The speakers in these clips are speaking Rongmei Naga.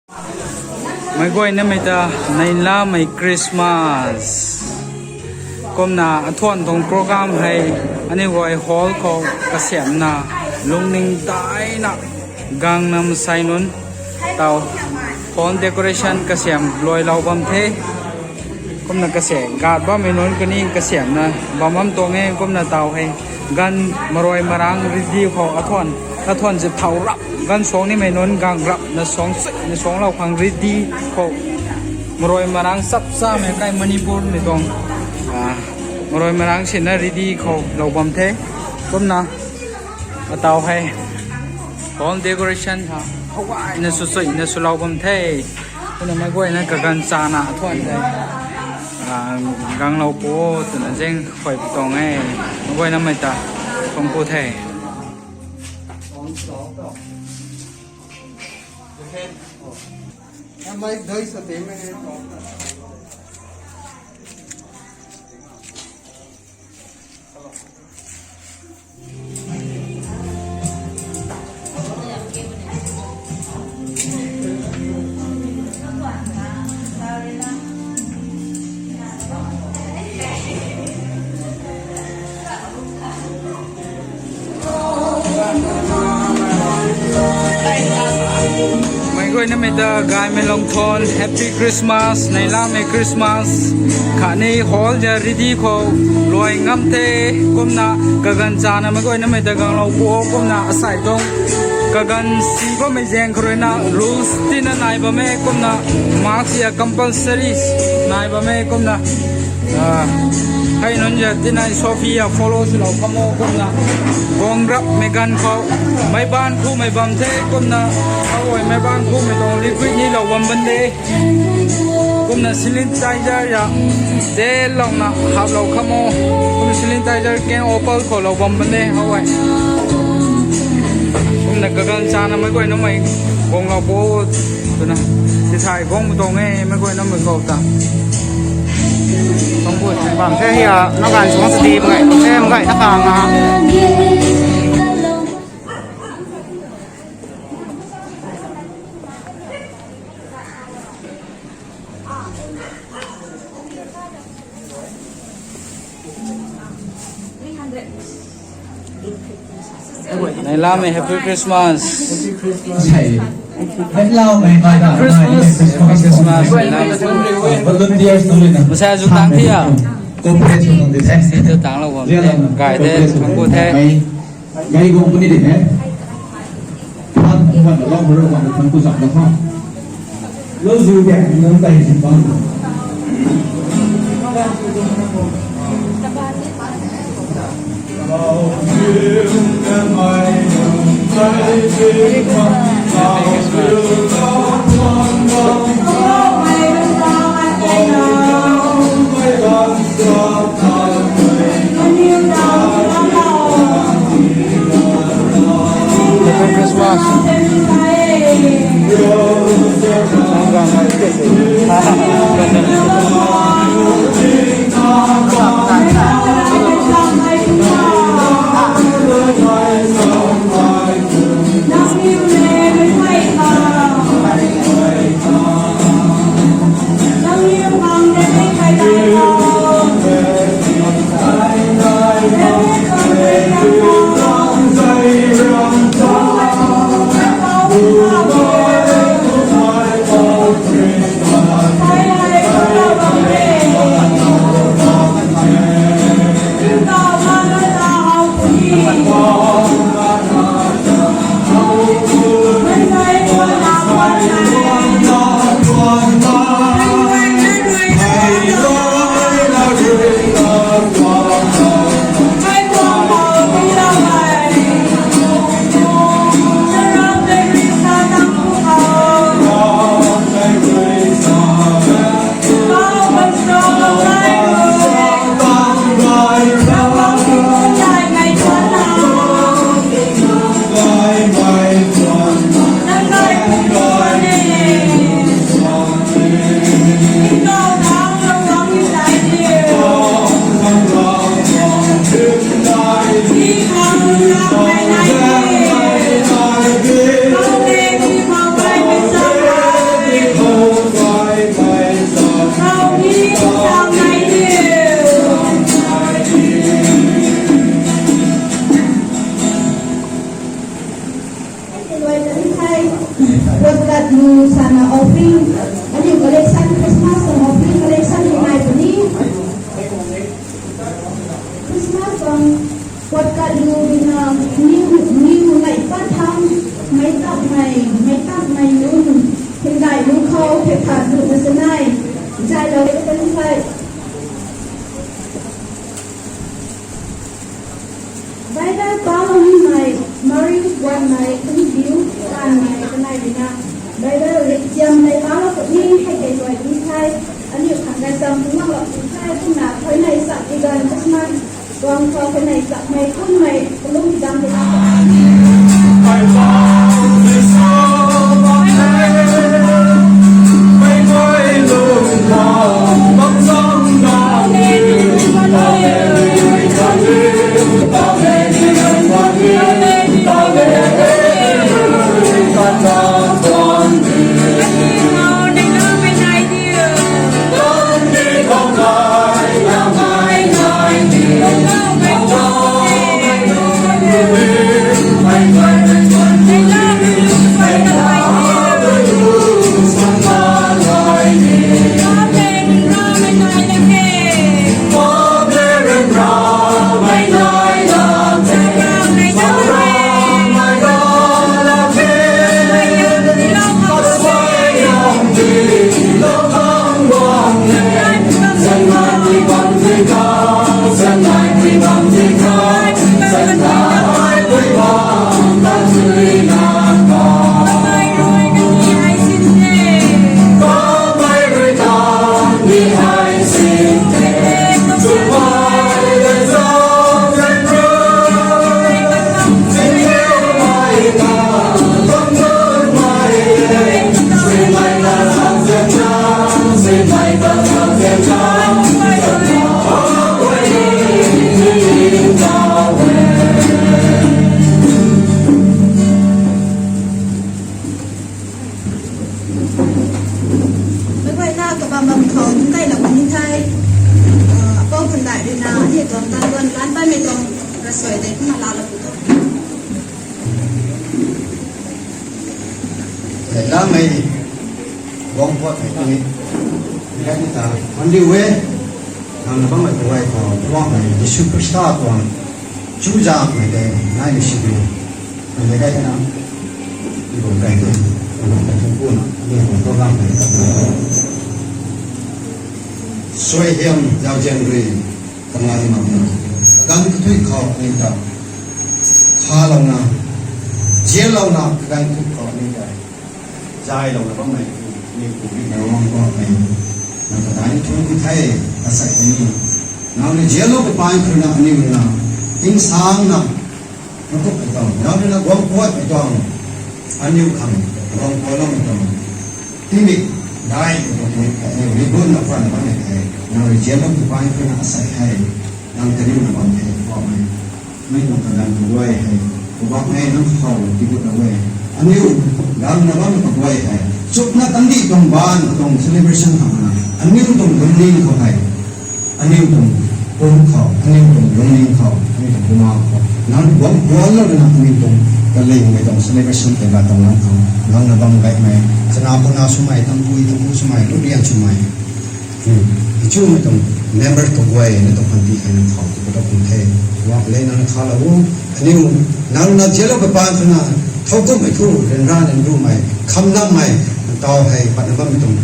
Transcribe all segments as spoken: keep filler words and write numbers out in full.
Meic guaynamei ta neihlamei Christmas. Kumna athuan tuang program hei aniu guay hall khou kasiamhna lungning daina gangnam sei nunc taw hall decoration kasiamh luailou bam the. Kumna kasiamh gat bammei nunc kani kasiamhna bam bam tuang e. Kumna taw hei ganv maruai marang ridi khou athuan, athuan zip thau rap ganv suang nimei nunc gang rapna suang suina suanglou khang ridi khou maruai marang chap chamei kai Manipur mei tuang, ah, maruai marang sina ridi khou lou bam the. Kumna ataw hei hall decoration ha howayna sw suina swlou bam the. Kumna meic guayna kaganv chana athuan the, ah, ganglou pu twna zeng khuay pu tuang e. Meic guaynamei ta thuanc ku the. Meic guaynamei ta gaymei lungthuan Happy Christmas, neihlamei Christmas. Khatni hall za ridi khou luai ngam the. Kumna kaganv chana meic guaynamei ta ganglou pu o. Kumna asei tuang kaganv si bammei zaeng khou ruina rules tina nai bam e. Kumna mask ya compulsory nai bam e. Kumna hei nunc ya tina Sophia follow swlou kham o. Kumna guang rapmei ganv khou meic baanv khumei bam the. Kumna aguay meic baanv khumei tuang liquid nilou bam ban de. Kumna sanitizer ya telouna haplou kham o. Kumna sanitizer can open khou lou bam ban de aguay. Kumna kaganv chana meic guaynamei guanglou pu twna tithai guang pu tuang e meic guaynamei khou ta. Bam the hia, na ganv suang sadi mgay, the mgay na kang a. Neihlamei Happy Christmas. Neihlamei Christmas, neihlamei. Masai azu tang thia. Situ tang lou bam the, gay the, thuanc ku the. Gay guang puni de he. Pan kuan lou bam rou bam thuanc ku zam da kha. Lou zu de nang tai sin bam. Merry Christmas. Puatkat lu sana offering, aniu collection, Christmas tuang offering collection ni nai puni. Christmas tuang puatkat lu rui na, niw, niw ngai pat thang, meic tapmei, meic tapmei nunc, hymdaih lu khou, phek khat lu na sanai, zay lou e kan sai. Bible palou nimei, Mari guanmei, kaniw biu, kanmei, kanei rui na. Bible riktiammei palou kani hei kei tuai tu the, aniu khang gaychamv tu nang lou tu the, kumna huayney chak tiganv Christmas tuang khou huayney chakmei, kunmei, kalum dang tu nang lou. Meic guayna kabam bam khou kum kai lou ni the. Ah, apou khun dai rui na, aniu tuang tan guan lan paimei tuang rasuai de kumna laa lou pu tho. Lamei, guang puat mei tuni, lat ni ta, man di we, nang na bammei kaguay khou, guangmei Jisu Khrista tuang, chuzaenghmei tei, nai ni si di, mei le kai na, i bam kai tei, i bam kai tei kuna, ni bam program mei. Suaihiam zauzian rui, Kangani mak na, kaganv kathui khou ni ta, khalouna, zianlouna kaganv kathui khou ni ta, zaylouna bammei, ni ku ni na wang khou mei, na kadai ni thun ku the, asei ni, nang ni zianlou kapaeng khou na aniu na, tingsang na, Nakup mei tuang, nang rui na guang puat mei tuang, aniu khang guang puat lou mei tuang, tingmik dai mei tuang, aniu ribun na phan bam mei the, nang rui zianlou kapaeng khou na asei hei, nang kaniw na bam the, Poubauhmei, mei tuang kaganv kaguay hei, Poubauhmei nang khou tigut lou e, aniu gang na bammei kaguay hei, chukna kandih tuang baanv tuang celebration khang na, aniu tuang lungning khou hei, aniu tuang pum khou, aniu tuang lungning khou, aniu tuang bumaeng khou, nang guang puan lou na aniu tuang kalingmei tuang celebration tei la tuang nang khou, nang na bam gaymei, chana puna swmei, tangpui tangpu swmei, lutrian swmei, i chumei tuang member kaguay na tuang panty hei nang khou tu kata kum the, guang le nang na khalou o, aniu nang na zianlou kapaeng khou na, thowkumhmei thu, ryanra nang rumei, khamnamei, nang tau hei patna bammei tuang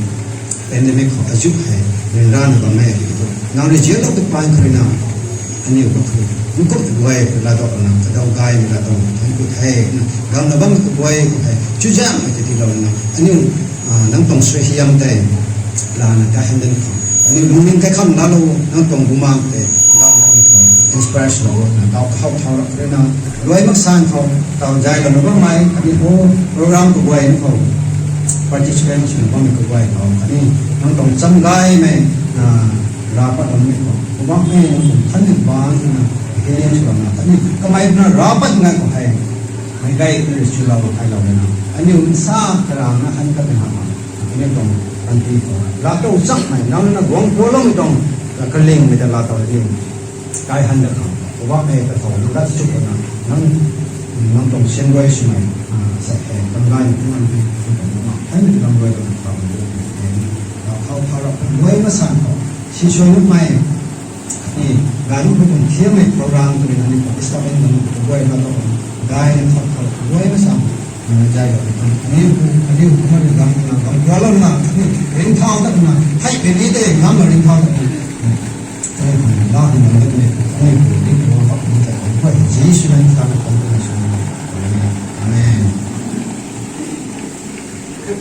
pandemic khou azuh hei, ryanra na bam e tiki thu, nang rui zianlou kapaeng khou rui na, aniu khou thu, nkup guay khou ladauh na, kadaw gaymei ladauh na, thangc ku the, na, gang na bammei kaguay khou hei, chuzaenghmei tei tiilou na, aniu, ah, nang tuang suaihiam tei, lana kahan dan khou, aniu lungning kaikham laalou, nang tuang bumaeng tei, gang na aniu khou, inspire swlou na, tau kahaw thau rap rui na, luai maksan khou, tau zaylouna bammei, aniu khou, program kaguay khou, participant swna bammei kaguay khou, khatni, nang tuang cham gaymei, na, rav pat bammei khou, Poubauhmei nang tuang thanmei bang na, opinion swlouna, khatni, kamei na rav pat ngai khou hei, meic gay na rui chulou, thailou na, aniu nsa karana han katna ha, aniu tuang panty khou, latow chakmei, nang na guang puan loumei tuang, kalingmei ta latow aniu, kai han da khang, Poubauhmei ta khou, nang lat chuk na, nang Nang tuang sian guay swmei, sa hei, tang gay na kum nang hei, nang tuang na, hei na tang guay na tang guay na, na thau thau rap kum guay na san khou, si suai nukmei, ni, gay nukmei tuang thiammei program tw na ni, establish na nukmei guay na tang, gay na thau thau rap kum guay na san, na jai rap kum, ani, ani, ani, ani, gam na, gam guay na, ani, ring thau ta na, hei, pe ni de, gam na ring thau ta na. Amen.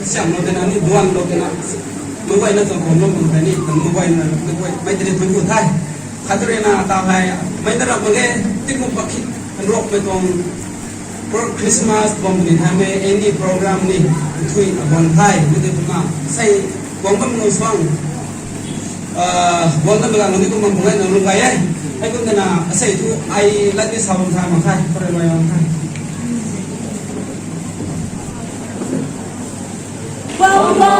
Kasiamlou tena ni duanlou tena, mobile na tuang khou lou mak tei ni, mobile na mobile mei tei ni pun ku the. Khat rui na ta hei, mei na ram mak ge, tingmei pakhi, nrokmei tuang Pro-, Christmas bam ni thaymei any program ni thui abang the, mei tei kumna sei guang bam nung suang, ah, guang na mei lang ni kum bam bang e, nang lung gay e. Hei kum tena, asei thu ai lat ni sa bam the mak the, pare mai bam the. Banglo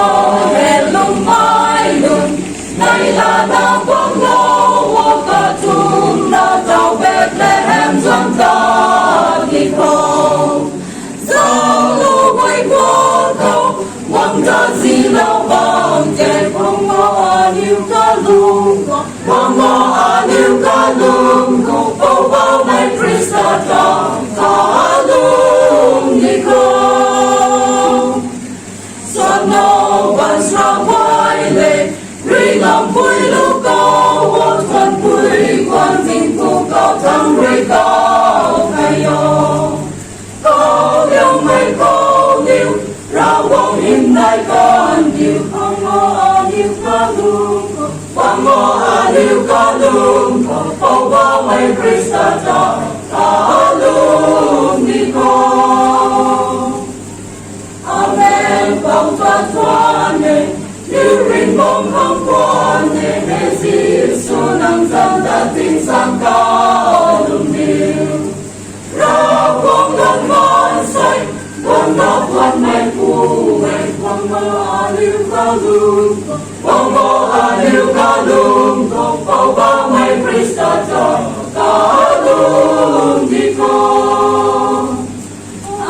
he lungmei lun, nai lana banglo wo katumna tau Bethlehem zan ta ni khou. Zaulo wai guang khou, wang ta zilou bam tei banglo aniu kalung khou, banglo aniu kalung khou, Poubauhmei Khrista ta kalung ni khou. Sano bansra guay le, ri lampui lu khou, wo thuanpui guan zing ku khou, thang rui khou, kai o. Khou liangmei khou niu, Ravguangc hymdaih kan diu, banglo aniu kalung khou, banglo aniu kalung khou, Poubauhmei Khrista ta kalung ni khou. Amen, Pou ta thuan e, niu ringhbam khang thuan e, he Jisu nang zan ta tingsaeng kalung niu. Ravguangc lat maansei, guangna thuanmei pu e, guangna aniu kalung khou, guangna aniu kalung khou, Poubauhmei Khrista ta kalung ni khou.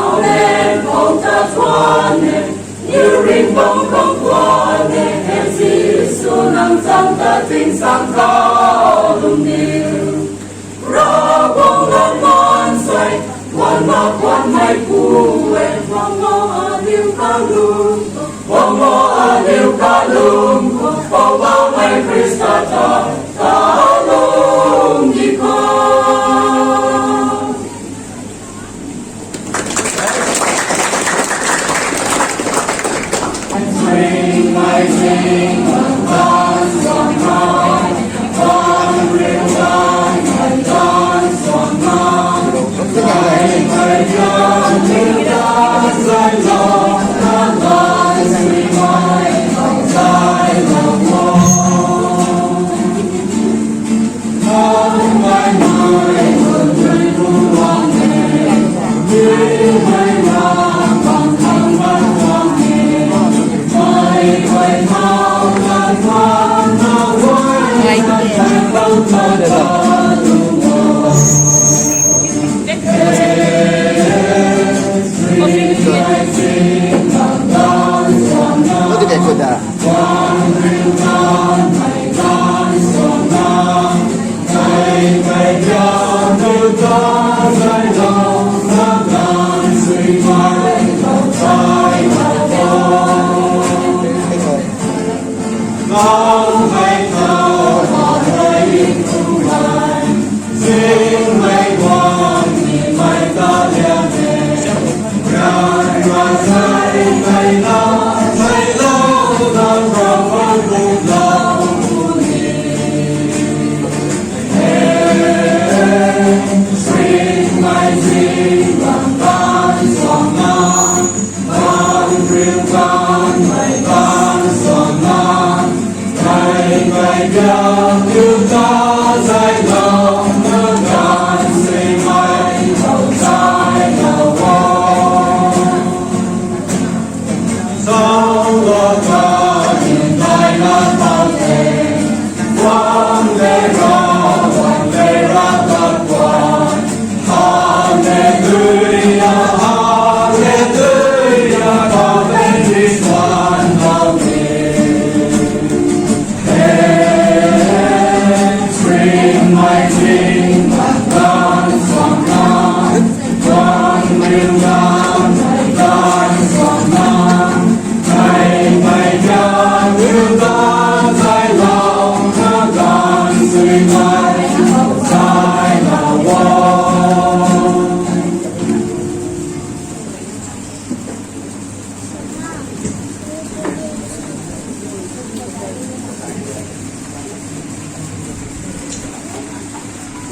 Amen, Pou ta thuan e, niu ringhbam khang thuan e, he Jisu nang zan ta tingsaeng kalung niu. Ravguangc lat maansei, guangna thuanmei pu e, guangna aniu kalung khou, guangna aniu kalung khou, Poubauhmei Khrista ta kalung ni khou.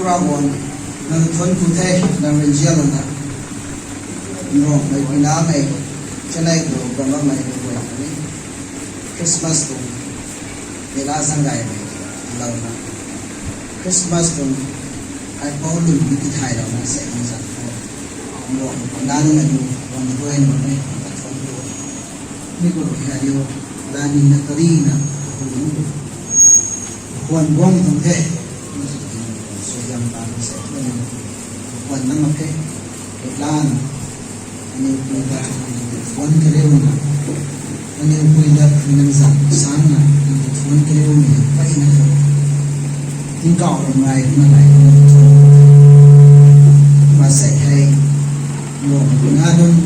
Ravguangc, nang thuanc ku the, nang rinzian lana, Nruanghmei puinamei, Chennai khou bam bammei mei guay khatni Christmas tuang neihla zaeng gaymei louna, Christmas tuang aipou lun ni tithay louna sei nang zanc khou, Nruanghmei puinamei nu, Nruanghmei guay nu mei, nang ta thuanc ku. Mi khou rui hei aniu, lani na karina, kahu nunc khou, khwan guang tuang the, suaihiam ta sei, khwan na mak khe, lana, aniu pui dat, thuanc kariuna, aniu pui dat, nang zanc sangna, nang thuanc kariumei, pai na kho. Tingkauh rui ngai, na ngai, ma sei hei, Nruanghmei puina nunc,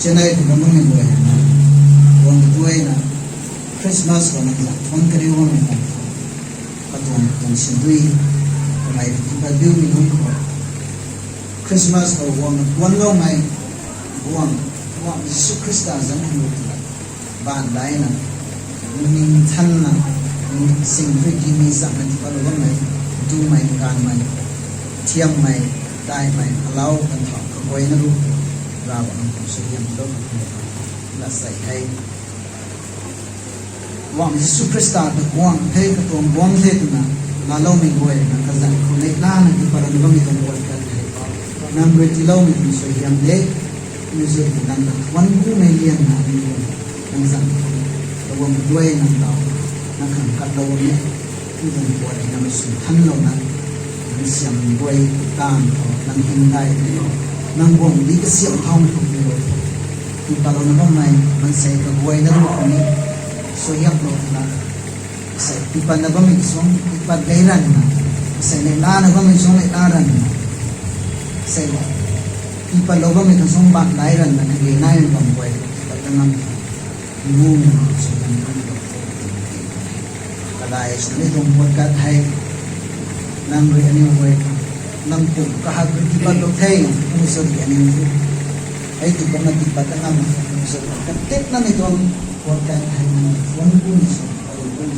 Chennai khou bam bammei guay na, Nruanghmei guay na, Christmas khou nang zanc thuanc kariu bammei tang, katuang tuang sindui, kamei tipat biumei nunc khou, Christmas khou guangna puanloumei, guang, guang Jisu Khrista zanc hei lu tila, baanv daina, ningthanna, sing rui gimi chakna tipatlou bammei, tumei, ganvmei, thiammei, daihmei, alau, kanthau, kaguayna lu, Ravguangc nang tuang suaihiam lou, la sei hei. Guangc Jisu Khrista ta guangc the, katuang guangc the twna laaloumei guay na kazanc khou neihlana tipat bammei tuang guay kan the. Nang rui tiiloumei tuang suaihiam de, mi zut nang ta thuanc kumei lianna mi guay, nang zanc khou, kaguang duai nang tau, nang khang katlou bam e. Mi tuang guay nang sw thanlouna, nang siam guay taanv khou, nang hymdaih khou, nang guangcdic kasiam thau khou, mi rui tipat louna bammei maansei kaguayna lu khou ni, suaihiam lou twna, sei tipat na bammei suang tipat gay ranvna, sei neihlana bammei suang neihla ranvna, sei tipatlou bammei tuang suang baanv dai ranvna, kage naimei bam guay tipat na ngam, ngu, suaihiam lou, kadai swni tuang puat kat hei, nang rui aniu guay, nang pum kahak rui tipatlou the, nang sw di aniu tu, hei tipat na tipat na ngam, nang sw katitna ni tuang puat kat hei nang thuanc ku ni sw, aniu ku ni,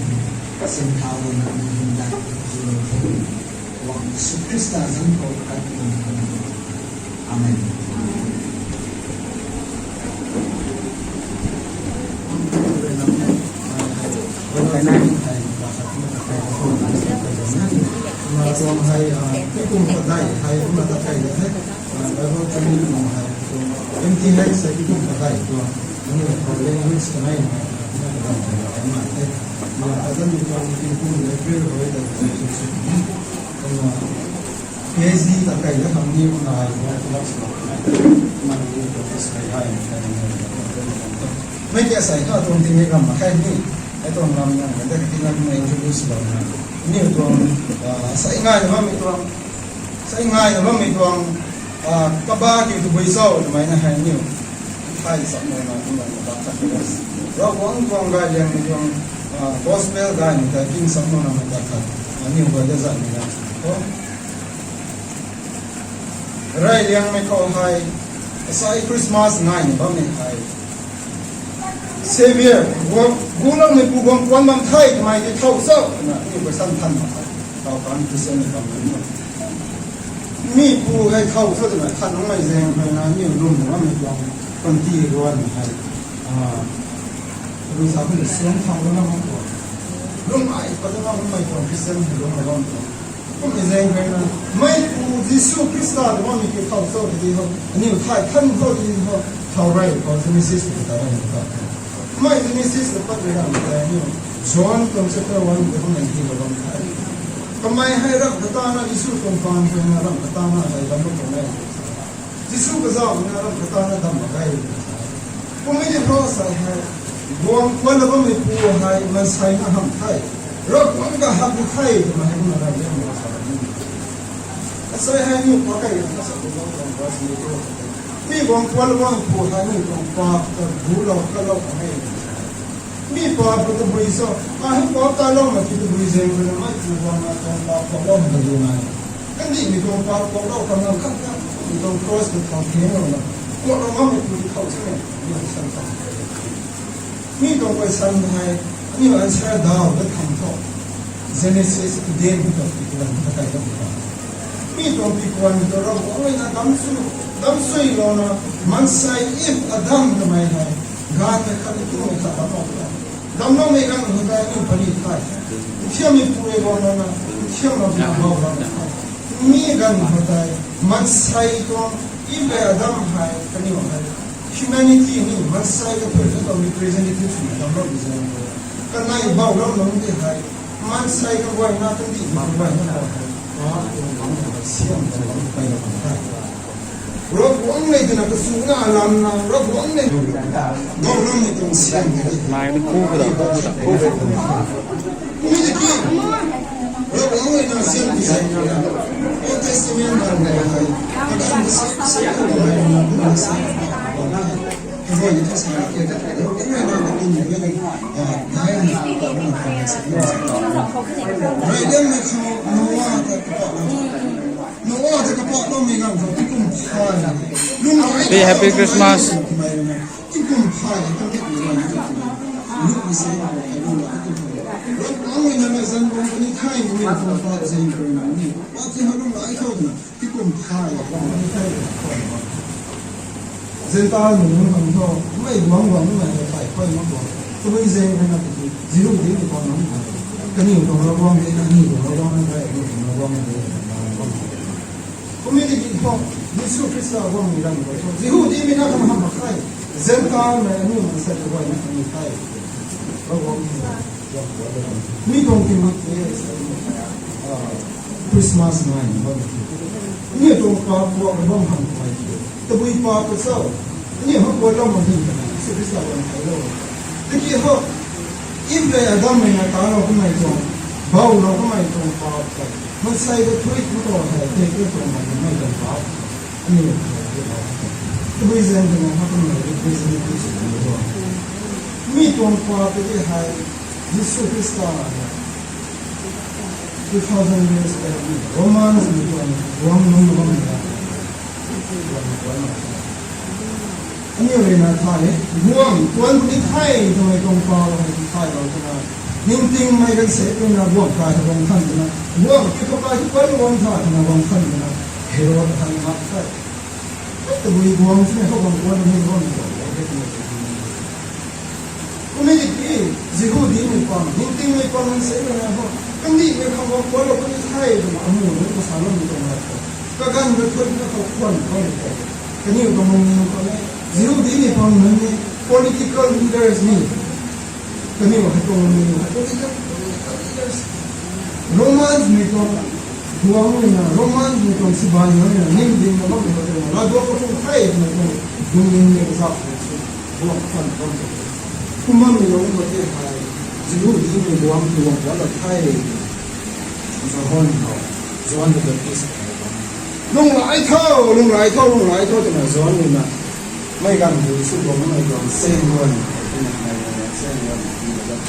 sin thau lana nang hymdaih, zulou the. Guangc Jisu Khrista zanc khou kat ni. Amen. Tuang hei, ah, tuang hei, ah, tingkum padai hei, kumna ta kai de the. Ah, Bible tuang tingkum hei, tuang empty hei sei tingkum padai tuang. Aniu khou language kanei na, na kadam hei na, na the. Na kadam ni tuang tingkum April hei ta, tuang PhD ta kai da khang ni na ai na class na. Mani ni practice kai ai na kai na. Mei kia sai kha tuang ting ni ram ma kai ni. Ai tuang ram na da ka ting na mei introduce lou na. Ni tuang, ah, sai ngai na mei tuang. Sai ngai na mei tuang, ah, kaba ki tu bui sau na mei na hai ni. Hai sa mo na ni na ba kha. Ravguangc tuang gay liang ni tuang, ah, gospel gay ni ta king sa mo na mei ta kha. Ah, ni ba da zan ni na. Ko. Rey liangmei khou hei, asai Christmas ngai ni bammei hei, Saviour, guang, guloumei pu guang puan bam the, kamei tei thow cho, twna, mi question than mak hei, thow kan Christian ni bam ni. Mi pu hei thow cho twna, than nungmei zaeng hei na, mi lum ni bammei tuang, panty ruan hei, ah, lu sa pu ni suang thow na mak tuang. Lum ai, pa twna lum mei tuang, Christian hei lum na bam tuang. Kum ni zaeng hei na, mei pu Jisu Khrista ta bammei ki thow cho tei di ho, aniu thay than tho tei di ho, thow rey khou Genesis khou ta rey khou. Mei Genesis khou pat rey ram tei aniu, John tuang chapter one khou hang nai ti lou bam the. Kamei hei ram kata na Jisu tuang paan hei na ram kata na hei lam lou tuang e. Jisu kazauh na ram kata na dam mak ge. Kummei ni thu sa hei, guang kuan na bammei pu hei, maansei na hamh the. Ravguangc kahak ni the, twmei hei kumna rey liangmei sa ni. Asai hei ni pa kai na sa bu lou tuang verse ni tu. Mi guang kuan na bammei pu hei ni tuang paap ta bu lou, kalou kan e. Mi paap ta bui so, a hei paap ta lou na ki ta bui zaeng rui na mei pu guang na tuang paap ta lou na ta lu nai. Kandihmei tuang paap kuaklou khang nang khat khat, mi tuang cross khou thau thiang lou na, kuaklou ngammei pu thow cho na, mi tuang san tang. Mi tuang question hei, aniu answer daw dat khang thu, Genesis Eden khou tei lam khat kai dat khang. Mi tuang pi kuan tu Ravguangc na dam sui, dam sui lou na, mansei Eve, Adam kamei hei, ganv na khat tu mei khat dam lou ta. Dam lou mei ganv hou tei ni pali thai. Thiam mi pui lou na na, thiam lou na bau lou na thai. Mi ganv hou tei, mansei tuang Eve le Adam hei, kaniw hei. Humanity ni mansei ka pui na tuang representative sw na dam lou ni zan. Kanei bau lou lou ni hei. Mansei kaguayna kandih kaguayna khou hei, pa tuang bangc hei siam tuang bangc pey lou kan the. Ravguangc nei twna kasuna lam na, Ravguangc nei, Ravguangc nei tuang siam hei. Mai ni ku ku da, ku ku da, ku ku da. Mi tiki, Ravguangc nei na siam ti sai na. Old Testament na hei, kakan siam, siam na hei, na siam na hei. Ravguangc ni ta sa ke ta, Ravguangc ni na ka tin ni na, ah, nai ni ta na ka sa. Rai dem ni khou Noah ta kapah na. Noah ta kapah na mi nang khou tingkum phay. Lung ai Be happy Christmas. Tingkum phay ta ni na. Lung ni se na lung ai tingkum. Ravguangc ni na zan bom ni thai ni khou pa zan ko na ni. Pa ti ha lung ai khou na. Tingkum phay, Gentile nunc nunc khang thu, mei guang guang mei hei phay phay mak guang. Tabui zaeng hei na tiki, Jihudi ni khang nunc khang. Kaniw tuang Ravguangc de na, aniw tuang Ravguangc de, aniw tuang Ravguangc de, Ravguangc de. Kum e tiki thu, Jisu Khrista guang ni ram guay thu, Jihudi mei na khang ham mak khe. Gentile mei aniw maansei kaguayna khang ni khe. Ravguangc de. Mi tuang tingmik tei, ah, Christmas ngai bam. Mi tuang paap puak bam han kuay. Tabui paap ta cho. Ni ho kuay lou mak hin kana. Jisu Khrista bam thai lou. Tiki ho, Eve le Adam mei na ta lou kamei tuang, bau lou kamei tuang paap ta. Mansei ta thuy tu to hai, te tu tuang hai, mei tuang paap. Ani, tabui zaeng twna ha kum na, tabui zaeng ni tabui zaeng ni tabui. Mi tuang paap tei hei, Jisu Khrista, two thousand years ago, Romans ni tuang, guang nung bam na. Ani rui na thay, guang, tuan ni thay, tuang tuang paap, thay lou twna. Ningtingmei kan se twna, guang kai, guang than twna. Guang, ki khou kai, ki kai, guang tha, twna, guang than twna. Herod han mak the. Tabui guang sini khou bam guang ni guang ni guang guang ni guang ni. Kumei tiki, Jihudi mei pang, ningtingmei pang han se mei na ho. Kandihmei khou guang guang lou kani thei twna amu ni ko sa lou ni guang na ko. Kaganv kathuina khou khwan guang ni ko. Kaniw kamung ni ko ne. Jihudi mei pang nunc ni, political leaders ni. Kaniw hei tuang ni, hei tuang ni, political leaders. Romans mei tuang, guang ni na, Romans mei tuang sibai ni na, ning ding na bam ni na, la duang ka phung thei ni na, dung ning ni ka zak ni, guang kan kan. Kumna mei lung ka tei hei, Jihudi mei guang, guang guang la thei. John ho, John the Baptist. Lunghlaic tho, lunghlaic tho, lunghlaic tho, twna John rui na. Mei ganv hu sw guang mei tuang seng guan, twna mei na seng guan, twna guan.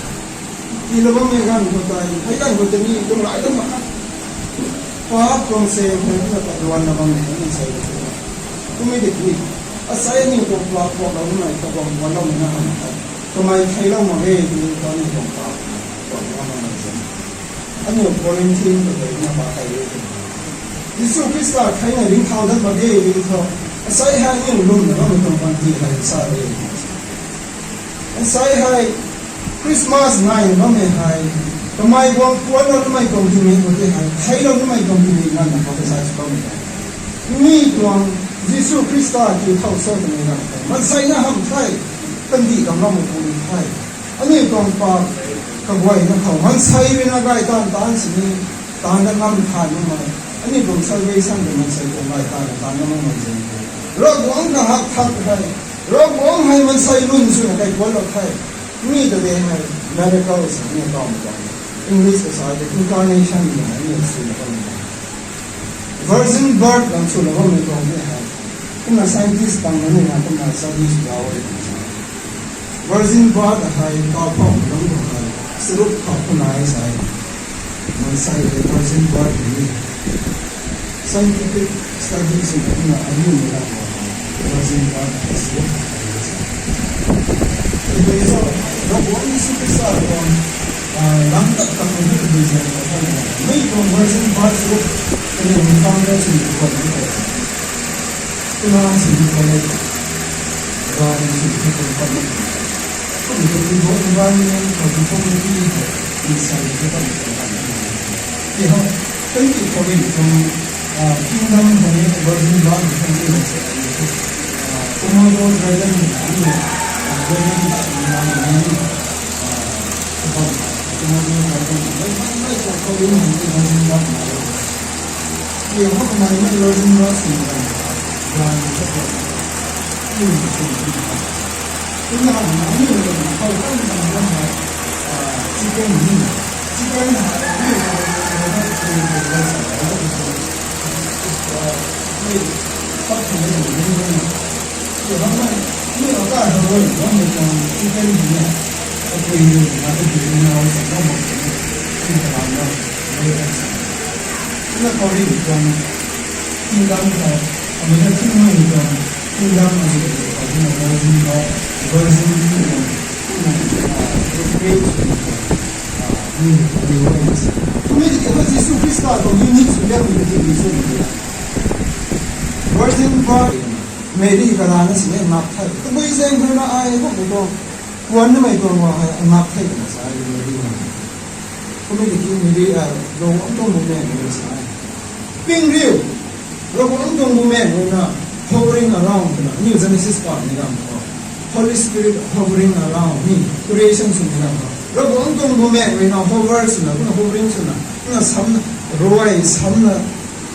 Tii lou bammei ganv khou tei, hei ganv khou tei ni, lunghlaic tho mak kha. Paap tuang seng khou na ta luan na bammei ni sei. Kumei tiki, asei ni tuang paap puak lou mei, khou guang guang lou mei na han kha. Kamei thei lou mak ge, tw ta ni tuang paap, puak lou mei na. Aniu Corinthian khou tei na pa kai e. Jisu Khrista theina ringcthau dat mak ge tw thu, asei hei aniu lwmna bammei tuang panty hei sa e. Asei hei Christmas ngai bammei hei, kamei guang puan lou namei tuang tingmik khou tei hei, thei lou namei tuang tingmik nganvna khou tei sa sw bammei hei. Mi tuang Jisu Khrista kiu thau sa twmei nganv hei, maansei na hamh the, kandih kam lou mak pu ni the. Aniu tuang paap kaguayna khou, maansei rui na gay taanv taanc sini, taanc dat ngam than makmei. Aniu tuang salvation tei maansei tuang gay taanv taanc ngam makmei zing the. Ravguangc na hak thak hei, Ravguangc hei maansei lun swna kai kuan lou the. Mi ta de hei, miracles ni tawmei tuang. English khou sa tei incarnation ni hei, ni swna kai kuan lou. Virgin birth lam swna bammei tuang ni hei. Kumna scientist pang na ni na, kumna study sw zau e. Virgin birth hei, kau phau lung khou hei, charuk phau khou nai sa e. Maansei hei virgin birth ni. Scientific study sw kumna aniu ni na virgin birth hei charuk phau nai sa e. Tiki cho, Ravguangc Jisu Khrista tuang Lam tat tang ni tabui zaeng khou tha, mei tuang Virgin Birth group, kaniw ni founder sini khwan ni tei, tuna sini khwan ni tei, gari sini khwan ni tei, kum tei environment khou community khou, inside khou tei, twenty fourteen tuang Kingdom khou ni Virgin Birth khou ni, Komodo Dragon khou ni, Dragon khou ni, Komodo Dragon khou ni, Virgin Birth khou ni, Virgin Birth khou ni, Virgin Birth khou ni, Kumna hei, aniu rui na khou kan kan kan hei, chicken ni, chicken hei, aniu rui na, aniu rui na, aniu rui na, aniu rui na, aniu rui na, chicken ni, aniu rui na, aniu rui na, aniu rui na, Kumna khou rui tuang kingdom khou, amei na thingmei tuang kingdom azu khou kumna virgin birth, virgin tuang, kumna, ah, procreate sw tuang, ah, ni, ni way na sa. Kumna tiki thu Jisu Khrista tuang unique sw liang ni tiki ni sw ni. Virgin birth, Mary karana sini ngak the. Tabui zaeng khou na ai kum tuang, kuan namei tuang wa hei ngak the na sa ai Mary na. Kumna tiki Mary, ah, Ravguangc tuang bumaengh rui sa e. Ping riu, Ravguangc tuang bumaengh rui na hovering around twna, aniu Genesis pamei ganv khou, Holy Spirit hovering around ni, creation swmei ganv khou, Ravguangc tuang bumaengh rui na hover swna, kumna hovering swna, kumna samna, ruai samna,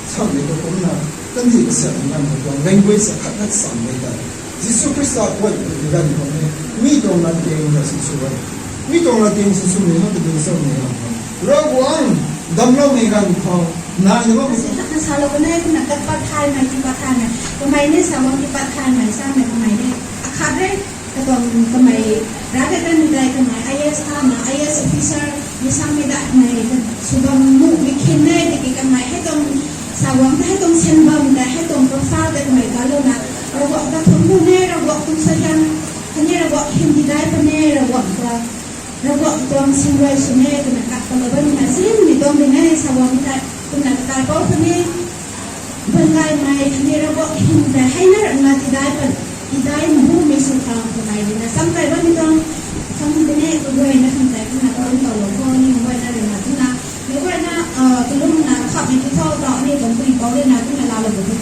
samei khou kumna, kandih kasiamhmei ganv khou tuang language akhat khat samei ta. Jisu Khrista guay tei ganv khou ni, mi tuang latkaeng ta sinsw e. Mi tuang latkaeng sinsummei khou tabui samei ganv khou, Ravguangc damcloumei ganv khou, nai na bam. Khatna salou kan e, kumna kat pat thaymei, tii pat thaymei. Kamei ni sa bam tii pat thaymei, samei kamei ni. Akhat re, katuang kamei, rav khat kan tei kamei I A S thana, I A S officer, ni samei datmei, sw bam nuhmei khin e, tiki kamei hei tuang sa bam ta hei tuang sen bam ta hei tuang profile ta kamei kalouna, Ravguangc ta thun nu ne, Ravguangc tuang suaihiam, khatni Ravguangc hym tidai puni, Ravguangc ta, Ravguangc tuang singrai sw ne, twna kat palou bammei na, sinmei tuang ding e, sa bam ta, kumna kaipouc puni, bun gaymei, khatni Ravguangc hym ta hei na rana tidai pat, tidai mbu mei sw khang kamei rui na, sam kai bammei tuang, sam tine kaguayna khang tei kumna kalum toulou khou ni, guayna rui na kumna, meic guayna, ah, kalumna khammei ti thau tau ni tuang pui pou rui na kumna laalou bu.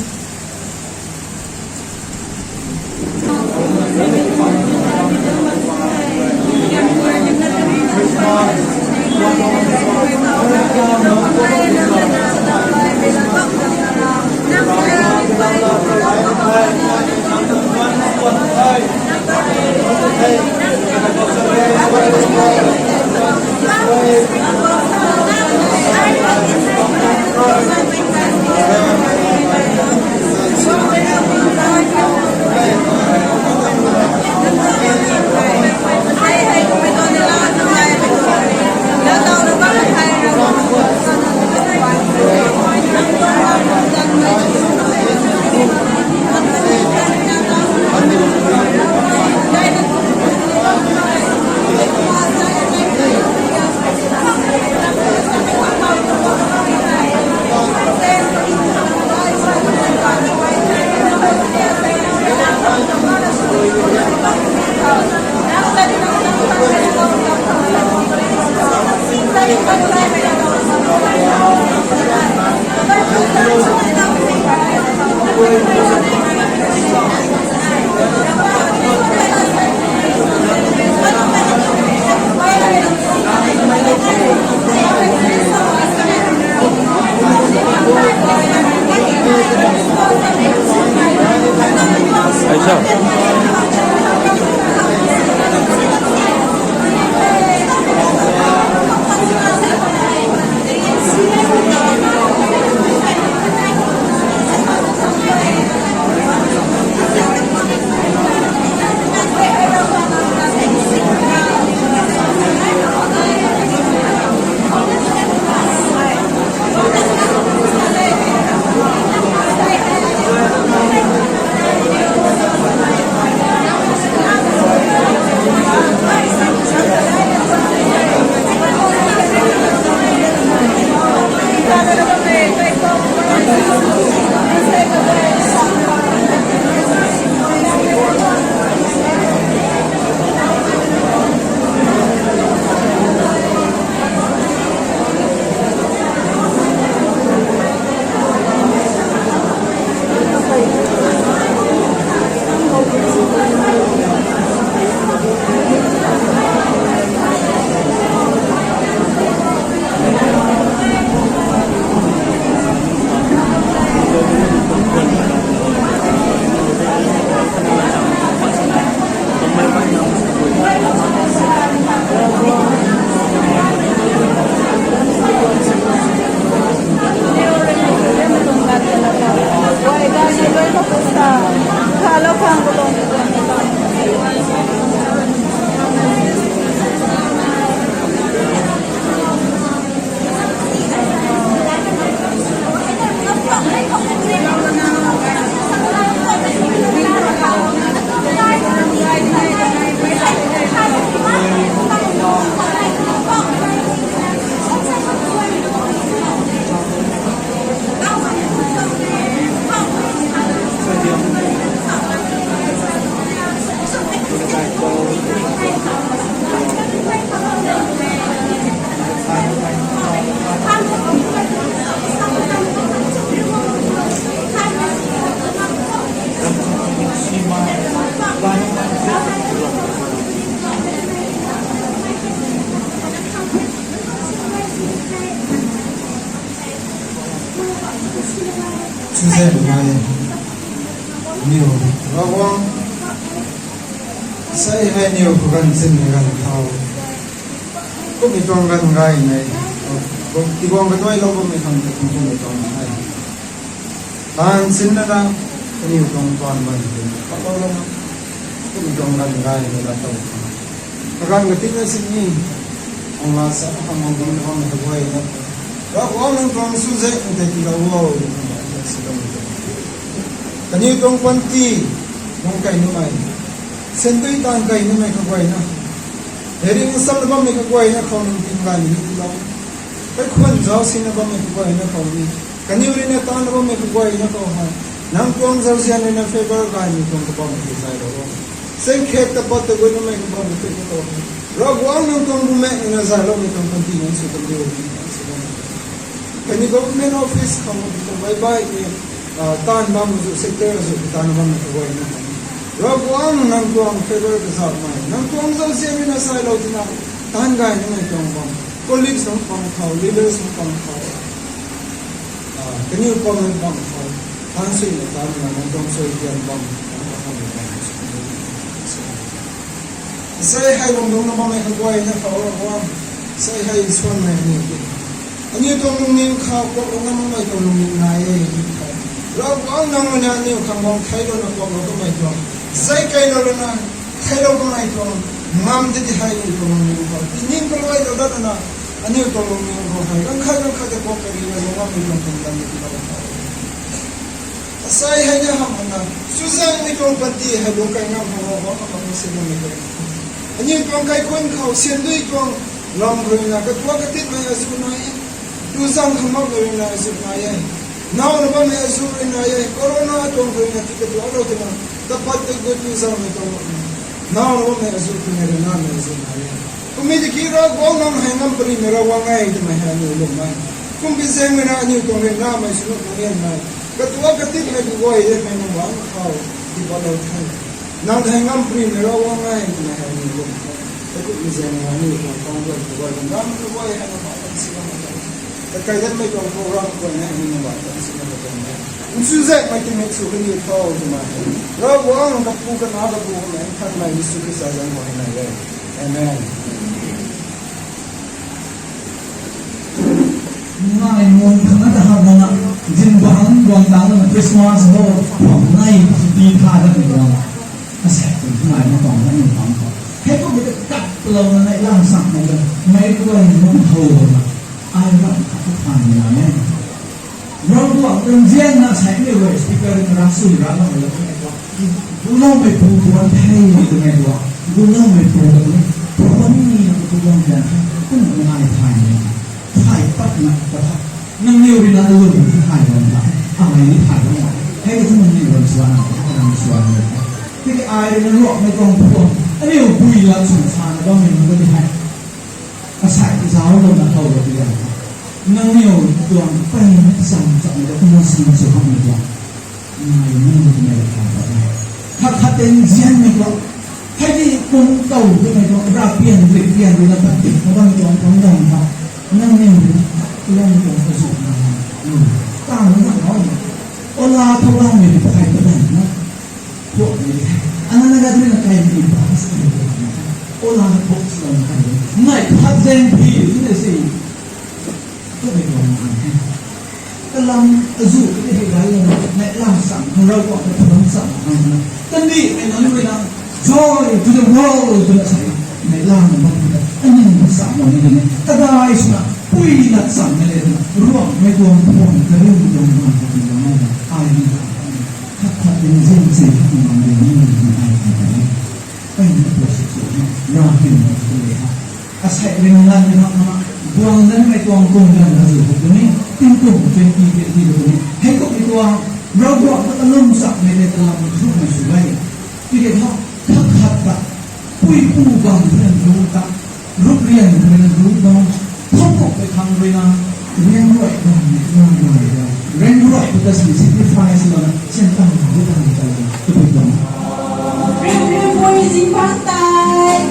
Hei nai, niw, Ravguangc, sei hei niw khou ganv sin ganv thau. Kummei tuang ganv gay nei, tiguang kanuailou bammei khang ta kummei tuang hei. Taanv sinna na, kaniw tuang taanv bam tei, patlou lana, kummei tuang ganv gay nei la tau. Kaganv katinna sini, ang la sa, ang mang bam na bam na kaguayna. Ravguangc nang tuang suzek nang tei tiilou o, kaniw tuang panty, nang kai numei. Sandui taanv kai numei kaguayna. Hei ring sal bammei kaguayna khou nang tingkai ni tiilou. Kaikhwan zauc sinna bammei kaguayna khou ni. Kaniw rui na taanna bammei kaguayna khou hei. Nang tuang zauzian rui na favor gaymei tuang kabam tei zaylou o. Sengkhet kapat ta guay numei kabam tei na khou hei. Ravguangc nang tuang bumaengh rui na zayloumei tuang panty nang sw kan diu. Kaniw government office khou, baibai ni, taanv bam zu, sector zu, taanv bam na kaguayna. Ravguangc nang tuang favor kazauhmei, nang tuang zauzian rui na sailou tina, taanv gay namei tuang bam. Colleagues nang pang khou, leaders nang pang khou, kaniw pang nang pang khou, taanv suina taanv na nang tuang suaihiam bam, nang pang khou bam. Sei hei lungdungna bammei kaguayna khou Ravguangc, sei hei suanmei aniw ti. Aniw tuang lungning khou kuaklou ngam makmei tuang lungning nai e, Ravguangc nang rui na aniw khang bam theilouna kuaklou kamei tuang, zei keylou rui na theilou kamei tuang, ngam tei ti hei aniw tuang lungning khou tining kaluailou dat na, aniw tuang lungning khou hei ganv khat ganv khat tei kuak kari na lung ngammei tuang pumtan ni tiilou khou. Asei hei ni hamh na, suzangmei tuang panty hei lung kai ngam khou Ravguangc amak na sinmei tuang. Aniw tuang kaikhun khou sandui tuang lam rui na, katuak katitmei azuh nai e. Tuzang khamakmei rui na azuh nai e. Naw na bammei azuh rui nai e. Corona tuang rui na ti katuaklou tina, kapat kagut tuzangmei tuang, naw na bammei azuh rui na rui namei azuh nai e. Kummei tiki Ravguangc nang hei ngam parimei Ravguangc e twmei hei aniw lwmmei. Kumpi zaengmei na aniw tuang rui namei swnuh nang e nai. Katuak katitmei kaguay de hei nang bangc khou tipatlou the. Nang hei ngam parimei Ravguangc e twmei hei aniw lwm the. Katumei zaeng na aniw tuang khang guay kaguay, nang kaguay hei nang bangc kan si bam the. Kakai danmei tuang program kaguay na aniw nang bangc kan si bam the. Nsu zaengmei tingmik sw kaniw tho twmei hei, Ravguangc kapu kana kapu kamei nthanmei Jisu Khrista zaeng khou hei nai e. Amen. Ngai mun khang na ta hamh na, zingbangc guang tang na Christmas ho, khwang nai ti tha dat ni tuang. Asei tu ngai na tuang na ni tuang khou. Hei kum ta kat lou na nai lang sak na, mei guay mun ho na. Ai ram khat ta than na ne. Ravguangc tuang nzian na sei ni rui speaker na ra sui ra na la kum e tuang. Guloumei pu tuang thei ni tuang e tuang. Guloumei pu tuang ni. Pu tuang ni na pu tuang nzian thei. Kum ngai thay ni. Thay pat na ta tha. Nangniw rui na lwm thay bam ta. Amei ni thay bam ta. Hei ka tu nangniw ram suan na, ram suan na. Tiki ai rui na luakmei tuang pu tuang. Aniu pui la chun sa na bammei nunc ka ti hei. Asei zauclou na how lou ti ganv. Nangniw tuang peyna cham cham na da kumna sin sw hamhmei tuang. Nai ni twmei la thay pat e. Khat khat tei nzianmei tuang. Hei di kum tow twmei tuang. Rav pian, rik pian rui na tat dik na bammei tuang tuang dam ta. Nangniw rui na tat lou tuang kazu na. Tang na nau. Ola thau laumei rui thay pat dam na. Thuak ni the. Ana na ga dui na kai ni pa sa ni the. Ola thuak sa na kai ni. Nai khat zaeng phi ni na si. Twmei tuang na the. Kalam azu ni hei rai na, nai lam sam, nang rau kuang na thuak sam na. Kandihmei nunc rui na, joy to the world twna sa. Nai lam na bam na. Ani na sam mo ni ni. Kadai swna, pui na sam na le na. Ruangmei tuang thuak, kariu tuang thuak, kariu tuang thuak. Ai ni na. Khat khat ni zin zin khat ni bam ni ni ni ai khat ni. Kai ni appreciate sw na, Ravguangc ni appreciate sw na. Asei ring lan ni hak na, guang dan mei tuang kum dan na zu hak ni, tingkum twenty twenty hak ni. Hei kum ni tuang, Ravguangc ta kalum sak mei le kalam thu mei sw gay. Tiki thu, khat khat ta, pui pu bam thu na lu ta, rup rian thu na lu ta, thuk thuk pei khang rui na, rian ruai bam ni na ruai da. Rian ruai tu ta si sacrifice la na, sian tang lu ta ni ta la, tu pui tuang. Rian rian pui zing bang tai.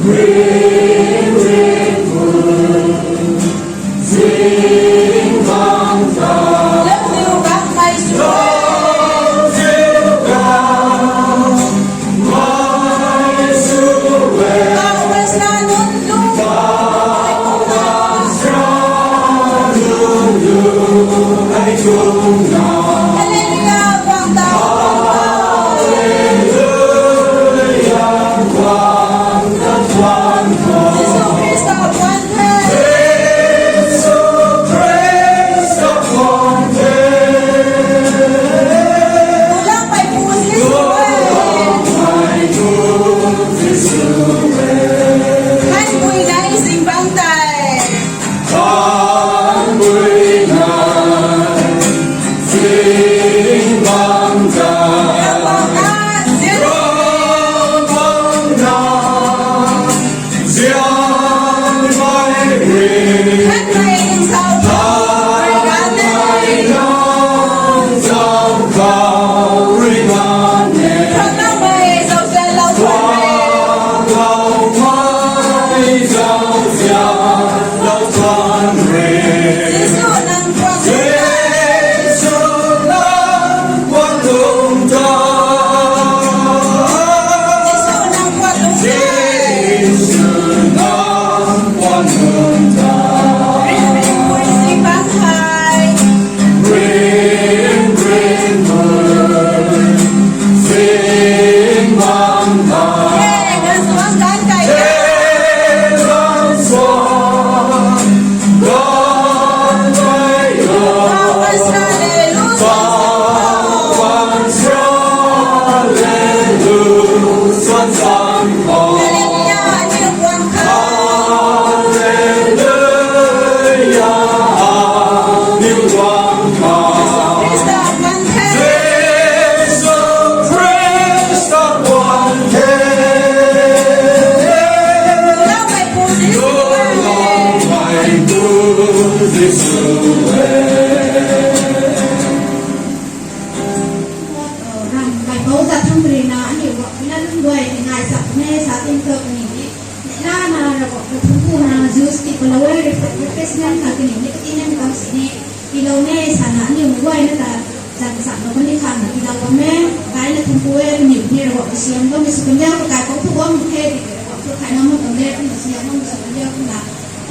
Rian rian pui zing bang tai. Lam niw bang tai sw. Thank you, guys. Zingbangc tei. Thank you, guys. Zingbangc tei. Zingbangc tei. Ram, Bible ta thang rui na, aniu guay na lungc guay ni ngai sa ne, sa tin to kani ni. Nana Ravguangc ta thangc ku na, juice ti palou e, refre-, refreshment na kani ni, kati na mi kam si ni. Tilou ne, sana aniu guay na ta, zan sa na kani khang na tilou bam e, kai na thangc ku e, kani ni Ravguangc ta siam bam e, su kaniw ka kai kou thu bam the, ti Ravguangc thu kai na mo tam le, kani siam bam e, su kaniw na.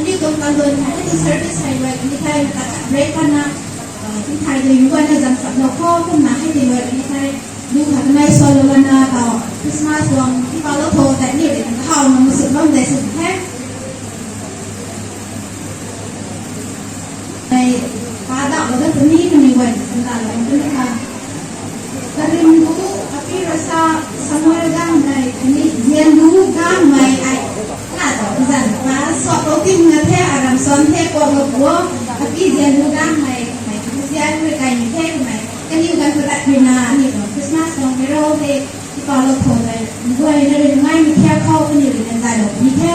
Aniu tuang kan don hai, aniu service hai guay, kani thai na ta break pan na, ah, tin thai dui mi guay na zan sa na kho, kumna hei ti guay kani thai. Lu khat kanei solo lana tau Christmas tuang tipaulou tho tei ni rui na kahawna masut bam tei sw the. Tei pa dau lou da puni kani guay na sanda lou da puni kha. Karim lu api rasa Samuel gang tei kani zian lu gang mei ai. Na tau zan pa sop lou tin na the aram son the ko lou bo. Api zian lu gang mei mei zian rui kai ni the mei. Kaniw ganv patat rui na, aniu tuang Christmas tuang carol tei, tipaulou tho tei, guay na rui ngai mi thiak khou, kaniw rui na dailou ni the.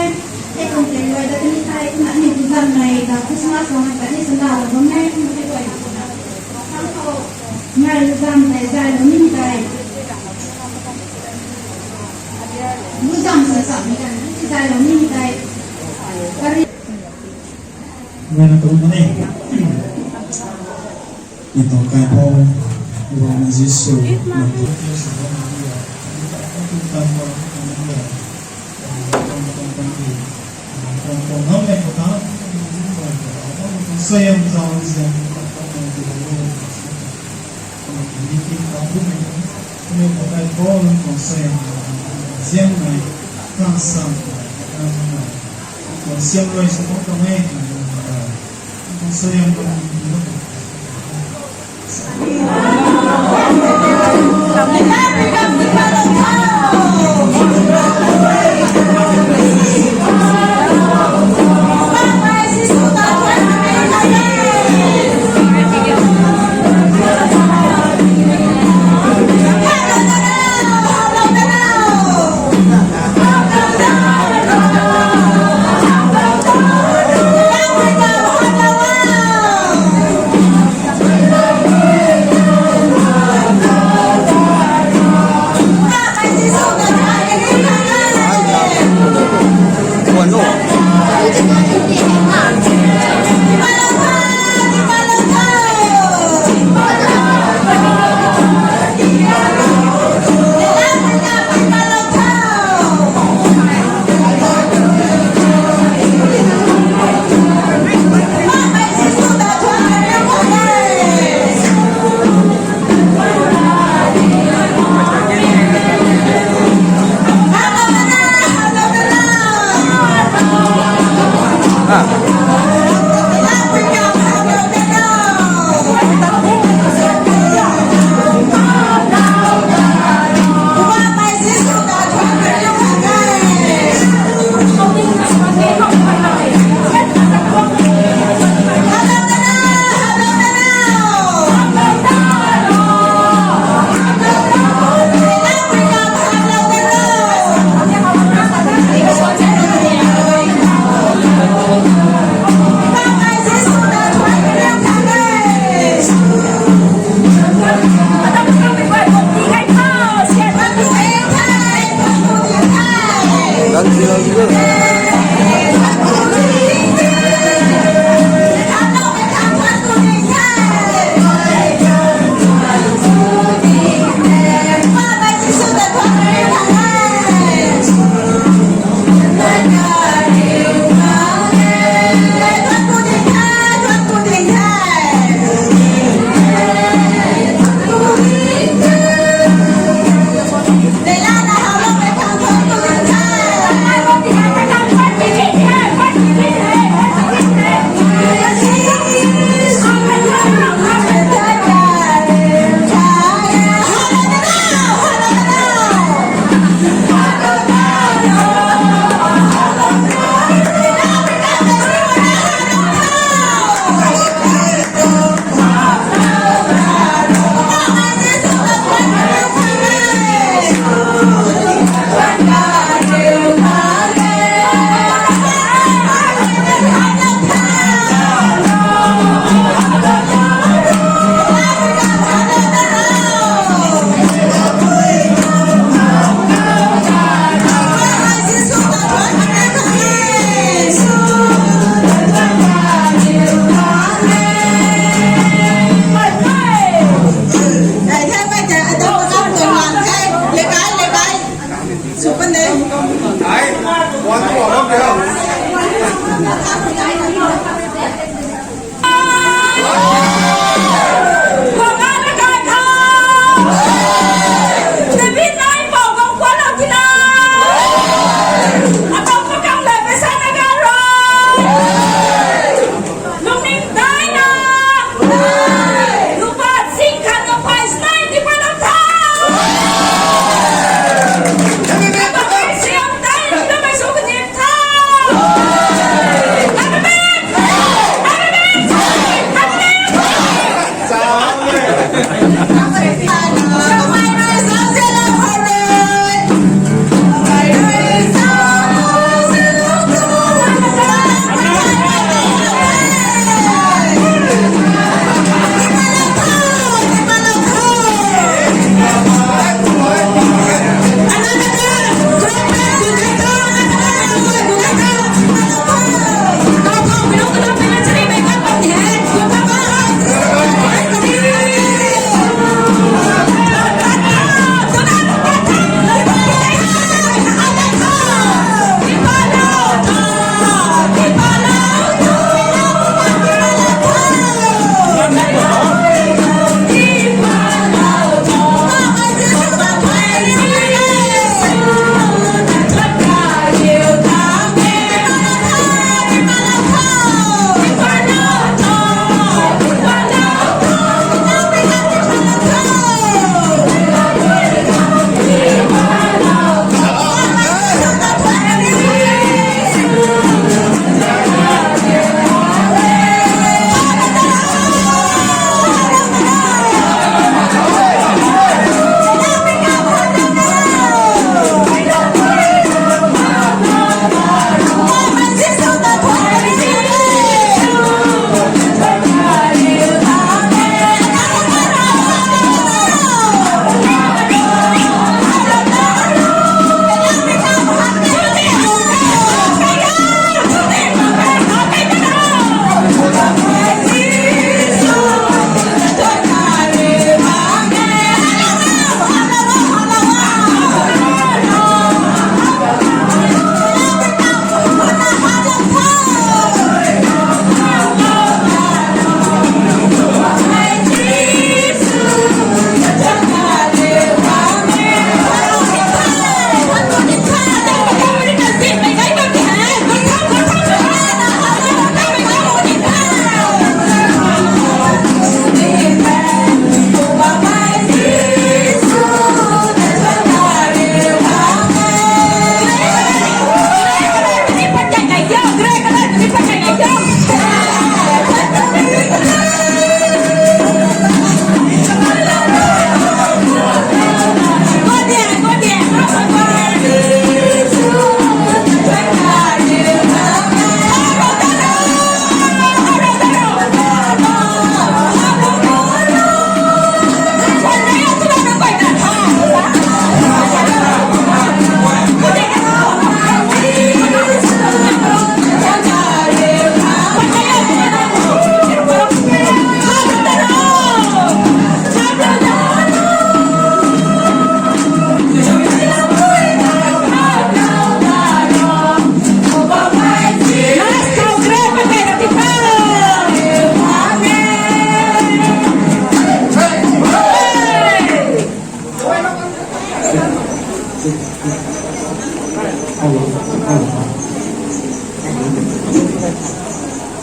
Hei tuang tei guay da kani thai, kumna aniu tu zan nai ta Christmas tuang kani sanda lou bam e, kumna hei guay na. Khang khou, ngai lu zan tei, dailou ni tei. Lu zan sa sa ni kan, ti dailou ni tei. Kari. Ngai na tu mani. Ito kai po, Ravguangc Jisu,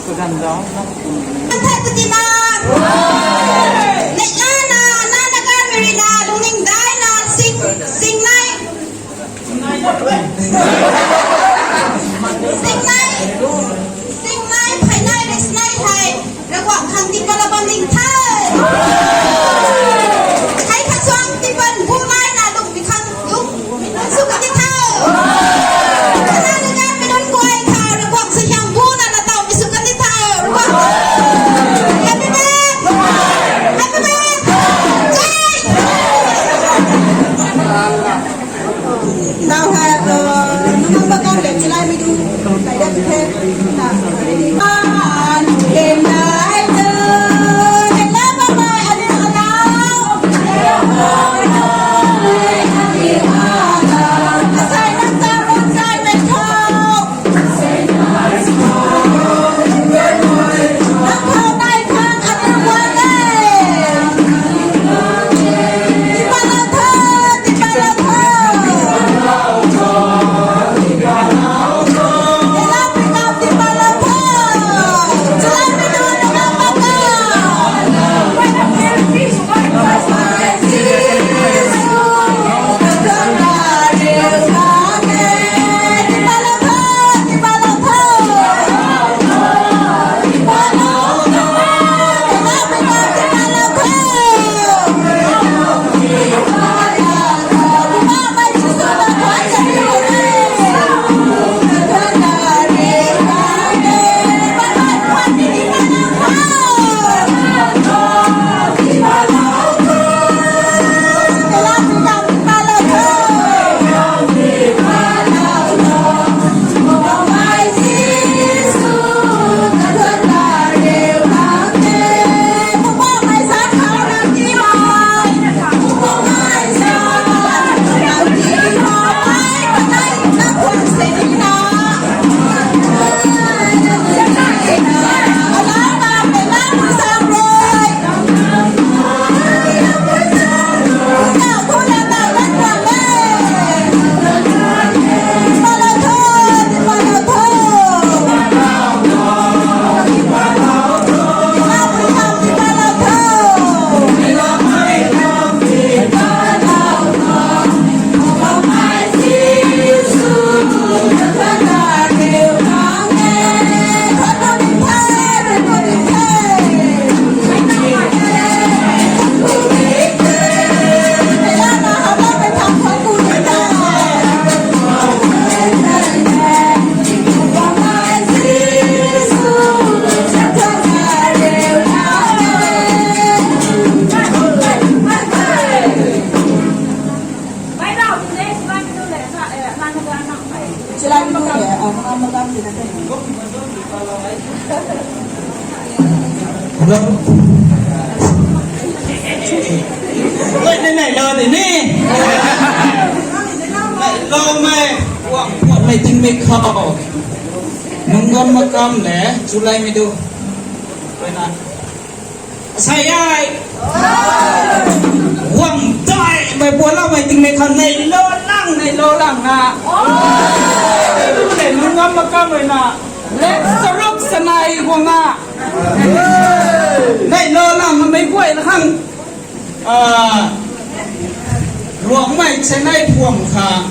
Kaganv zauc na. Thai tw tina. Neihla na, na na ka miri na, lungning dai na, sing, sing nai. Sing nai. Sing nai, thai nai, ris nai, thai. Ravguangc khang tiipat la bam ding the. Thai khat suang tiipat bu nai na, lung mi khang, lung. Sw kan ni tho. Kana na ka mi nunc guay tha, Ravguangc suaihiam bu na na taw mi sw kan ni tho. Ravguangc. Happy birthday. Happy birthday. Jai. Now ha, uh, nunc bam kan le chilai mi du. Kai da the. Na. Hello. Wait, nei, nei, lo, nei, nei. Lo, mei, wang, wang, mei, ting, mei, khou. Nunc gam makam le, chulai mi du. Wait na. Sai ai. Wang dai, mei puan lou mei ting mei khang nei lo lang, nei lo lang na. Lu nei lu ngam makam rui na. Lek saruk sanai guang na. Nei lo lang mei guay na khang. Ah. Ruangmei Chennai phuam khang.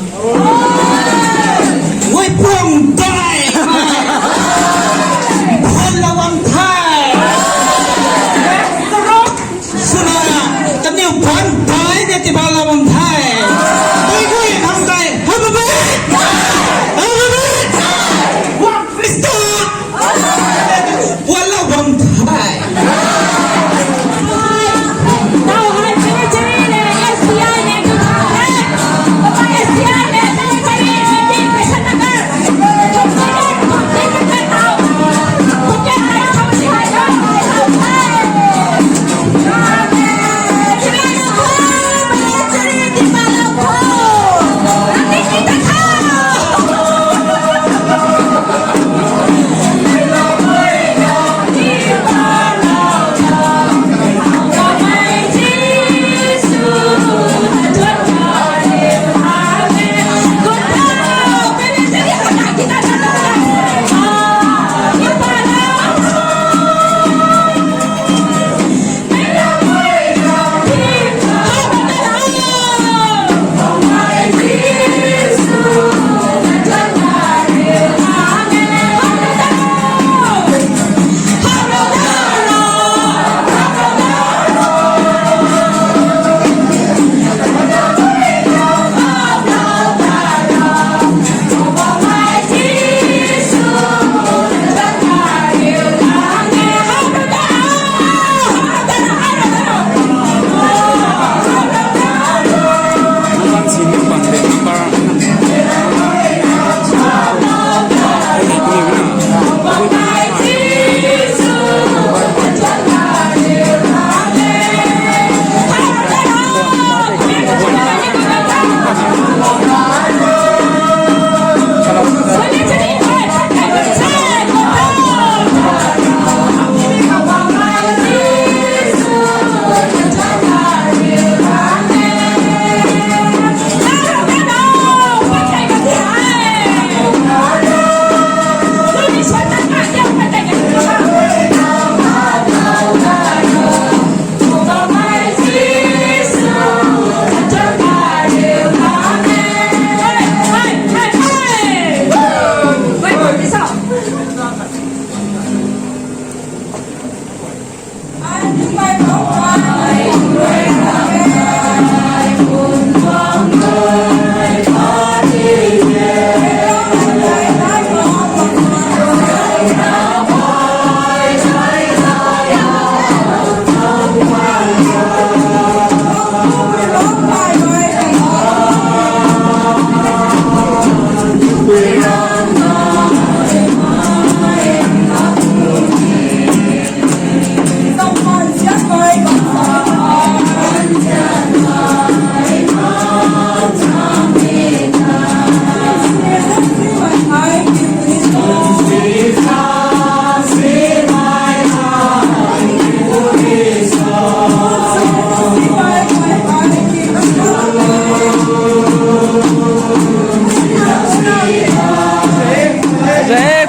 Ui phuam dai. Phuam la bam the. Swna, kaniw phuam dai de tiba la bam the. Ui ui khang dai. Happy birthday. Happy birthday. Phuam Krista. Phuam la bam the.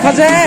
Khat se.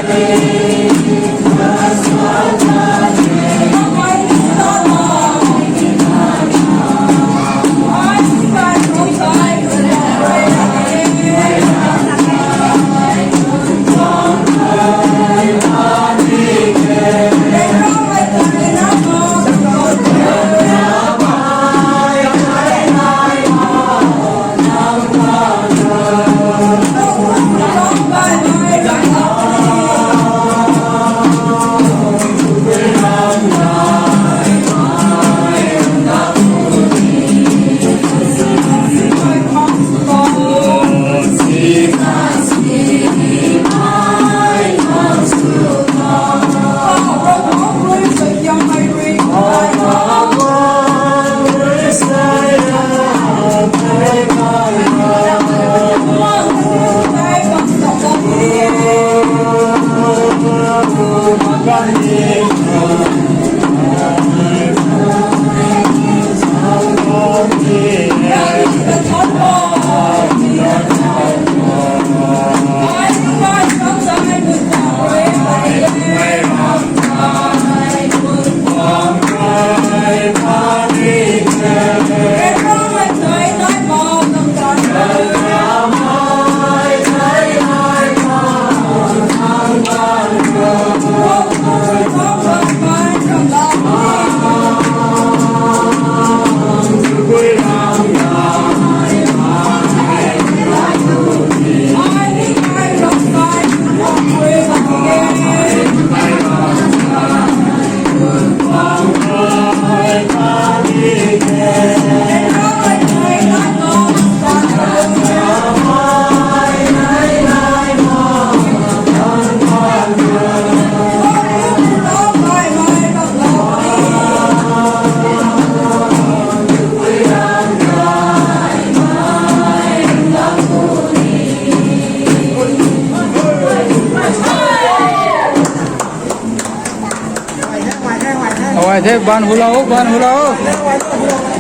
Awai the, ban hulou, ban hulou.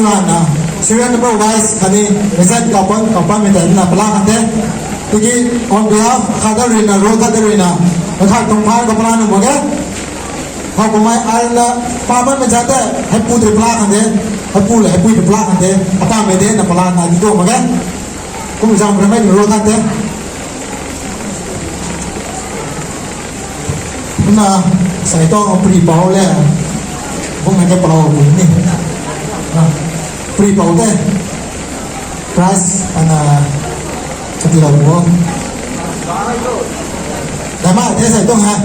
Na, serial number wise khatni result kapam, kapam mei tei na pala khan the. Tiki on behalf khat da rui na, role khat da rui na, na khat tuang phaan kapala na mo ge. Khou kumai ai na pa man mei zat te, hei pu tei pala khan the, hei pu le, hei pu tei pala khan the, ata mei de na pala na di do mo ge. Kum zam ramei role khat the. Na, sai tuang pri pau le. Bung na ke pau ni. Na, pri pau te. Prize, ana, kati lo mo. Dama, te sai tuang ha.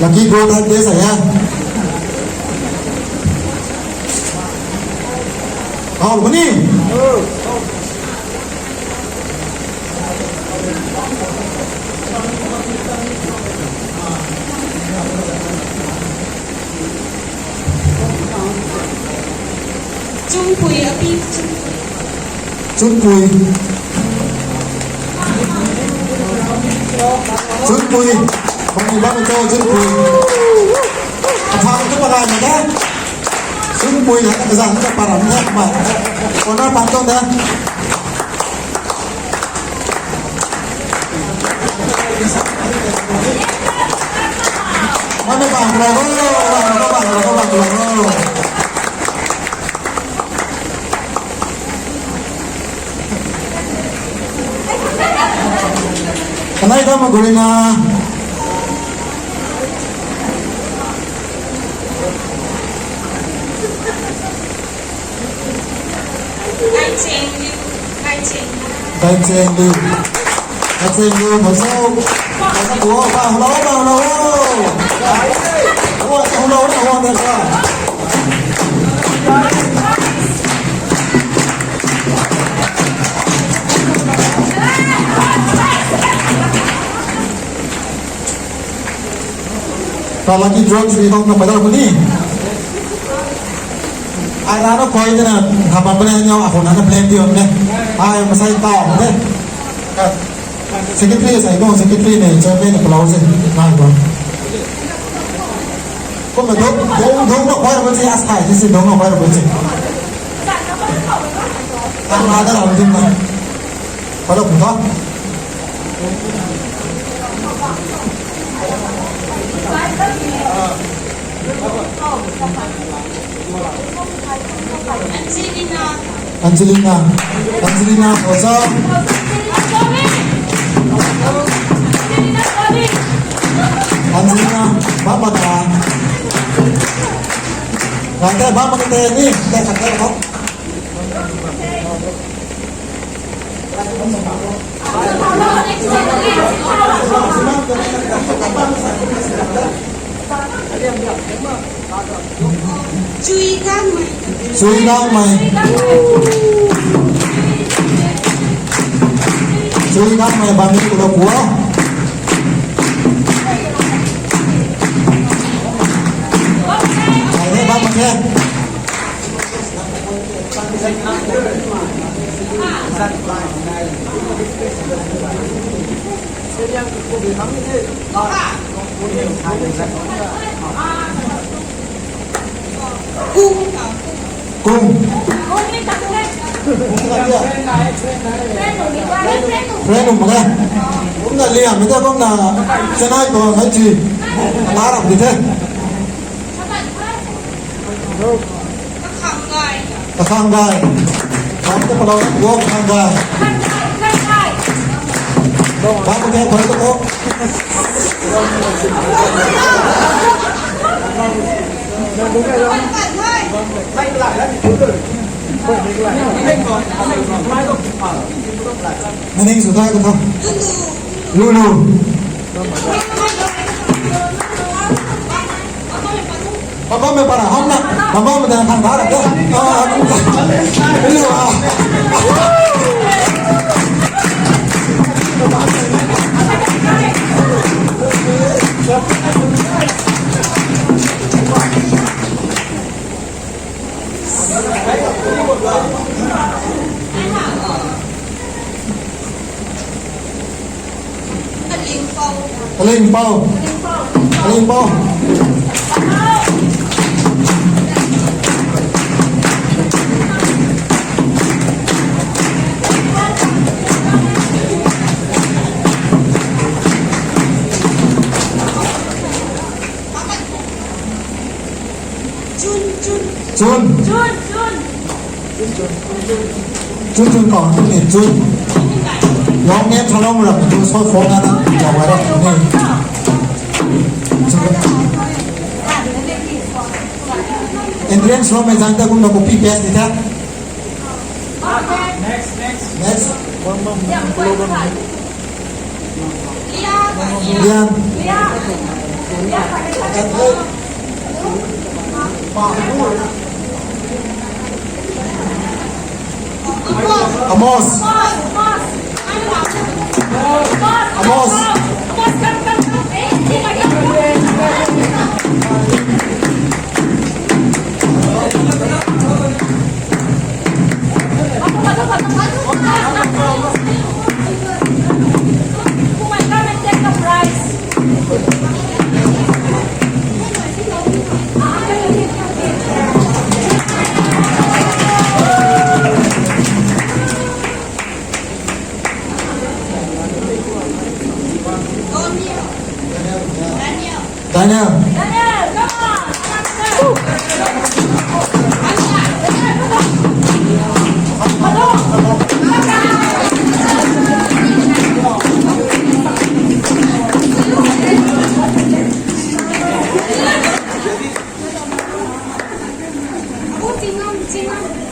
Lucky draw that day saya. Kau ni. Chungpui, Api Chungpui. Chungpui. Chungpui. Bang bang cho Chungpui. Athang tu parai na da. Chungpui na kazang tu param na ma. Kona pan tong da. Mana bang lo, bang lo, bang lo, bang lo. Kanai ta ma gurina. Kaicheng Liu. Kaicheng Liu. Kaicheng Liu, bang sou. Bang sou, bang lo, bang lo. Bang lo, bang lo, bang lo. Ta lucky draw sini kong na padal kuni. Ai rana koi tena hapan bana nyo ako nana blame diu ne. Ai masai tau ne. Secretary sai kong secretary ne chairman ne palau se. Nai kong. Kung na dong dong dong na koi ru si asai si dong na koi ru si. Tang na da ram ding na. Palau kung ta. Angelina. Angelina. Angelina, what's up? Angelina, bam bata. Nang te bam bata ni, te khat te khat. Chui Gangmei. Chui Gangmei. Chui Gangmei bam ni kulo kua. Bam ni. Kung. Friend um na. Kumna liam mi ta kumna Chennai ko ngai chi. Taram di the. Kakhang gai. Thangc ta palou na, go thangc gay. Bam ko thangc ta ko. Maning sw thai ko tho. Lu lu. Papa mei para hom na, papa mei ta thang thara de. Ah, lu ah. Kaling Pou. Kaling Pou. Chun, chun. Chun. Chun, chun. Chun, chun kau, chun ni, chun. Long name salom rap, chun so phone na, chun kau rap, chun ni. Entrance lo mei zang ta kum na copy paste di tha. Next, next. Next. Lian. Amos. Amos. Daniel.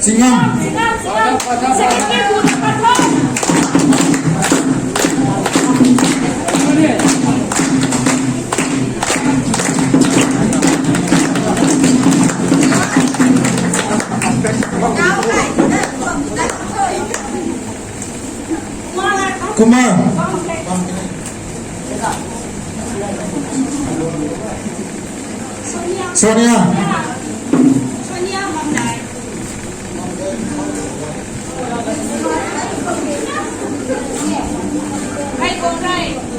Chingam. Kumar. Sonia.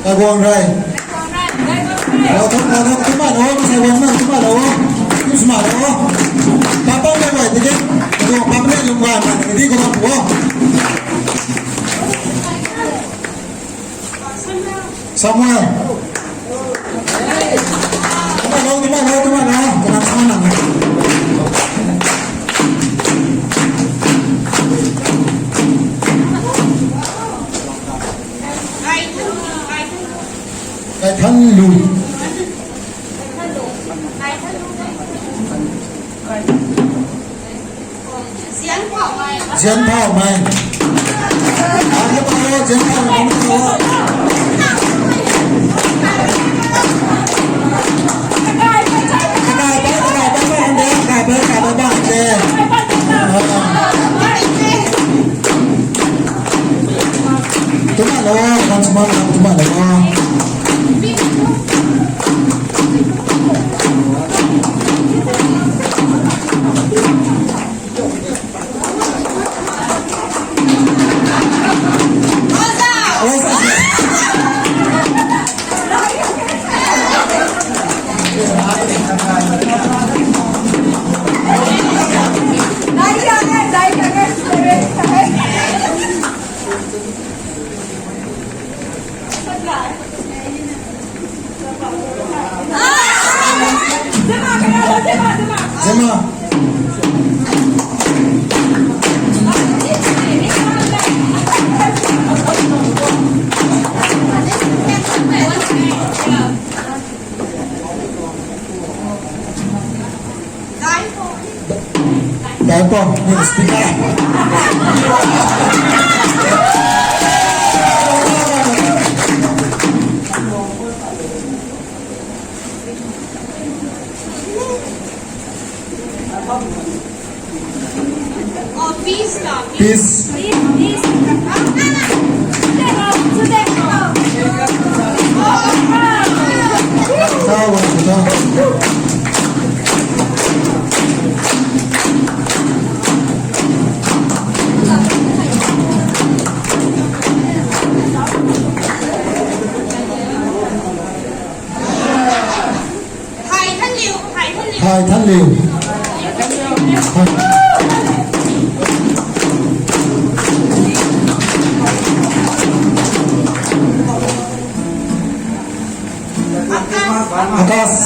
Kaguang Rai. Lo thum, lo thum, tumai lo, tumai lo, tumai lo. Tumai lo. Papa mei guay tiki. Kaguang papa mei lung guay, tiki ko na pu. Samuel. Tumai lo, tumai lo, tumai lo. Kana Samuel na. Kaithanlui. Zianphaumei. Zianphaumei. Tumai lo, tumai lo, tumai lo. Zema. Pom, ni speaker. Peace. Hai Thanliu, Hai Thanliu. Hai Thanliu. Hai. Akash.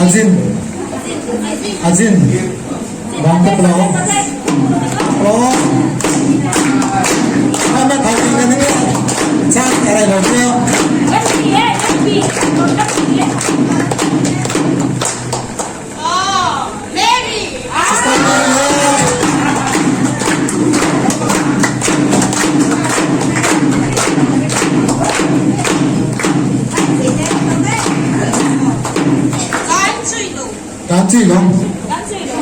Azin. Azin. Bang ta plo. Plo. Mama thau ting na ni. Chan arai lo plo. Oh, Mary. Sister Mary. Kan chui lo. Kan chui lo.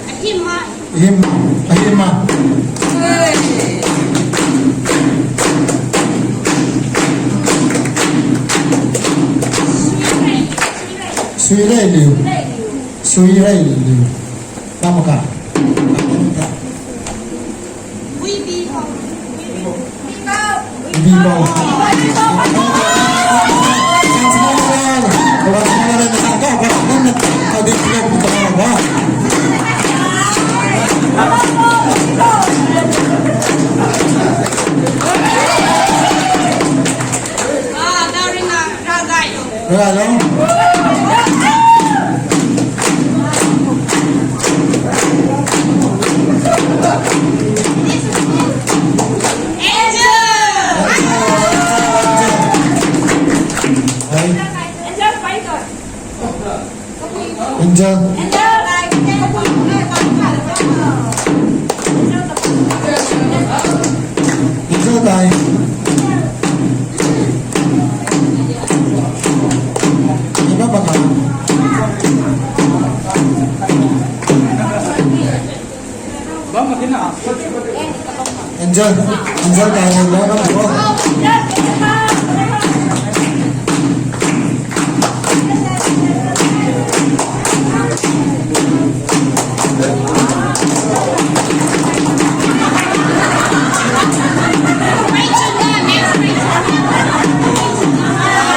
Ahima. Ahima. Ahima. Suireiliu. Suireiliu. Pamaka. Bibo. Ravgay lo. Angel. Angel. Angel tai. Iba baka. Angel, Angel kai na lo na bro.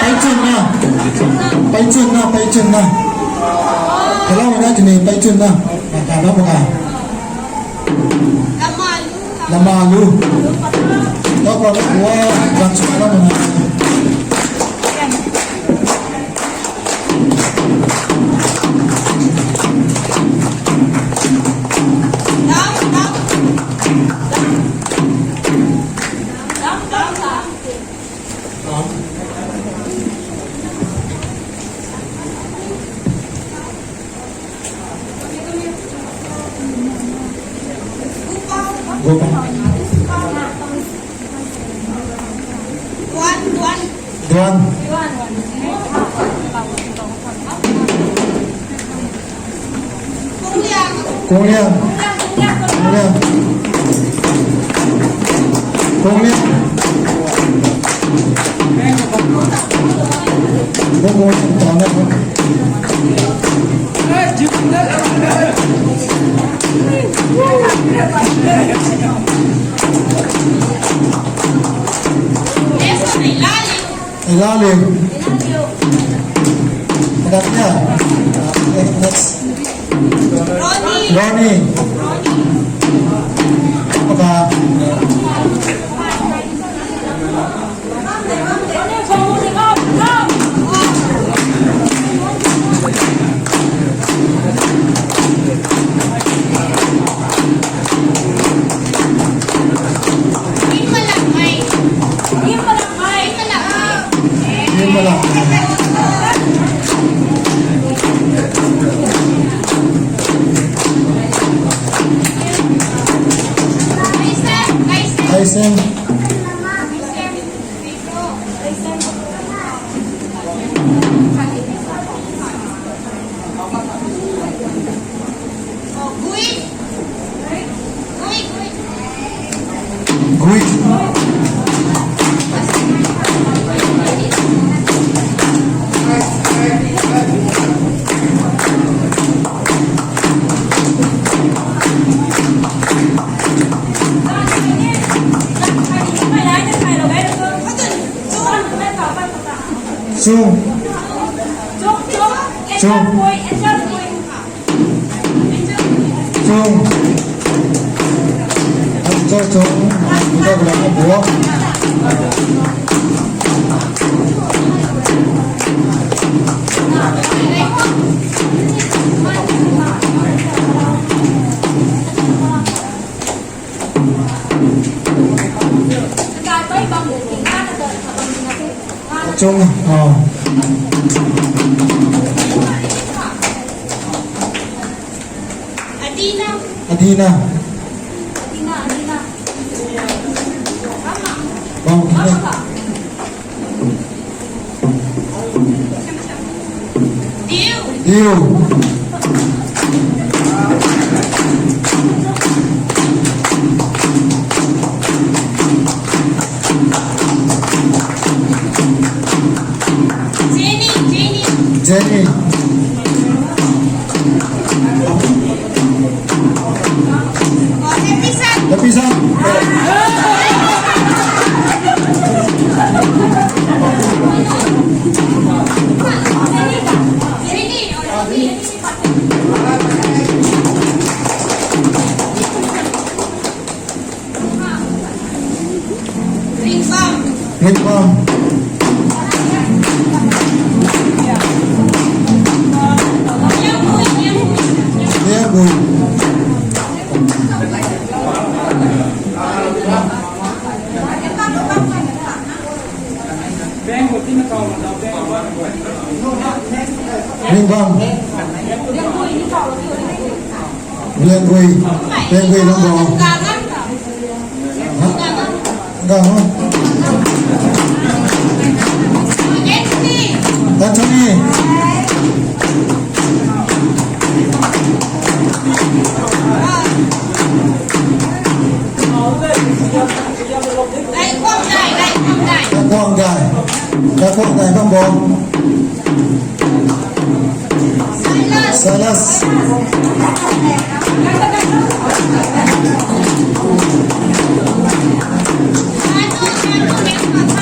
Paichun na, paichun na, paichun na. Hello, na tini paichun na. Baka, baka. Lama lu. Tau kau lu kua, kan suma na mana. Duan. Kung Liang. Kung Liang. Kung Liang. Bung bung tang na. Elalim. Elalim. Next. Ronnie. Baka. Sen. Gui. Chung. Chung. Chung. Answer chung. Buta bula na buak. Chung. Oh. Adina. Adina. Adina, Adina. Bam kina. Diu. Diu. Jenny, Jenny. Jenny. Happy Sun. Happy Sun. Jenny. Ringbam. Ringbam. Liangui. Ringbam. Liangui. Liangui, Liangui, Liangui. Ha? Ga, ha? Anthony. Kakuang Dai. Kakuang Dai bam bo. Silas.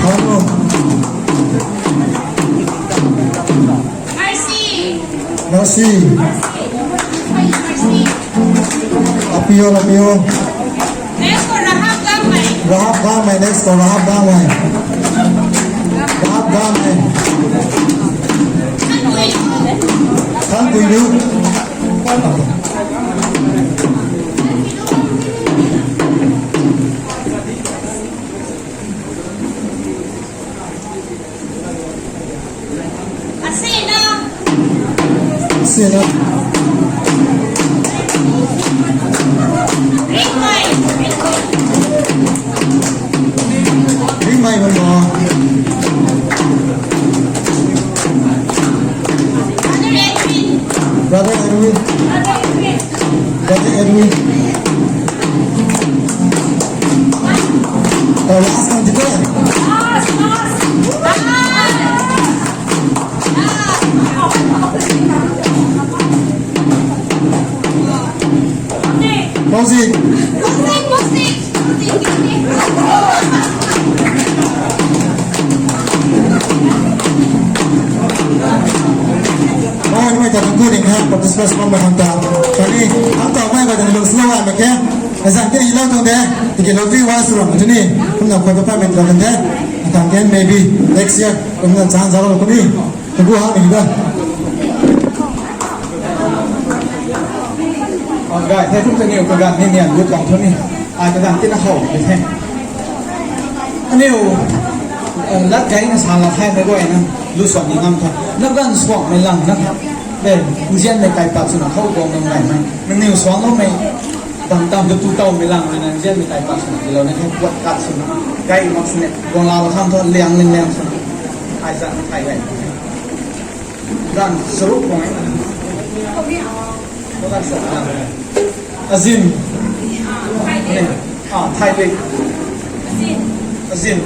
Hanu. Mercy. Mercy. Apio, Apio. Next for Rahab Gangmei. Rahab Gangmei, next for Rahab Gangmei. Rahab Gangmei. Thank you. Asena. Asena. Ringmei. Ringmei bam bo. Brother Edwin. Brother Edwin. Brother Edwin. Oh, last one today. Music. Oh, mei ta tu ding ha, participants mei khang ta. Kani, khang ta mei ba ding lung slow ai ma ke. Azan ke hilo tuang de, tiki lottery wise sw ram tu ni, kumna khou ta payment la kan de, atang ken maybe next year, kumna chance zalo kuni, tu gu ha ni da. Guy, the kum taniu kaganv ni nian gut bang thu ni, ai kaganv tina how ni the. Aniu, lat gay na sa la thai mei guay na, lu suan ni ngam the. Na ganv suan mei lang na the. Eh, nzian mei kai pat sw na how guang ngam gay mei. Nangniw suan lo mei. Tam tam tu tu tau mi lang na zian mi tai pa sw na, lo na kan puat kat sw na. Kai mak sw ne, gong la lo kham tho liang ling liang sw na. Ai zan thai gai. Gan sruk kong ai. Lo gan sruk na. Azin. Ne. Ah, thai lik. Azin.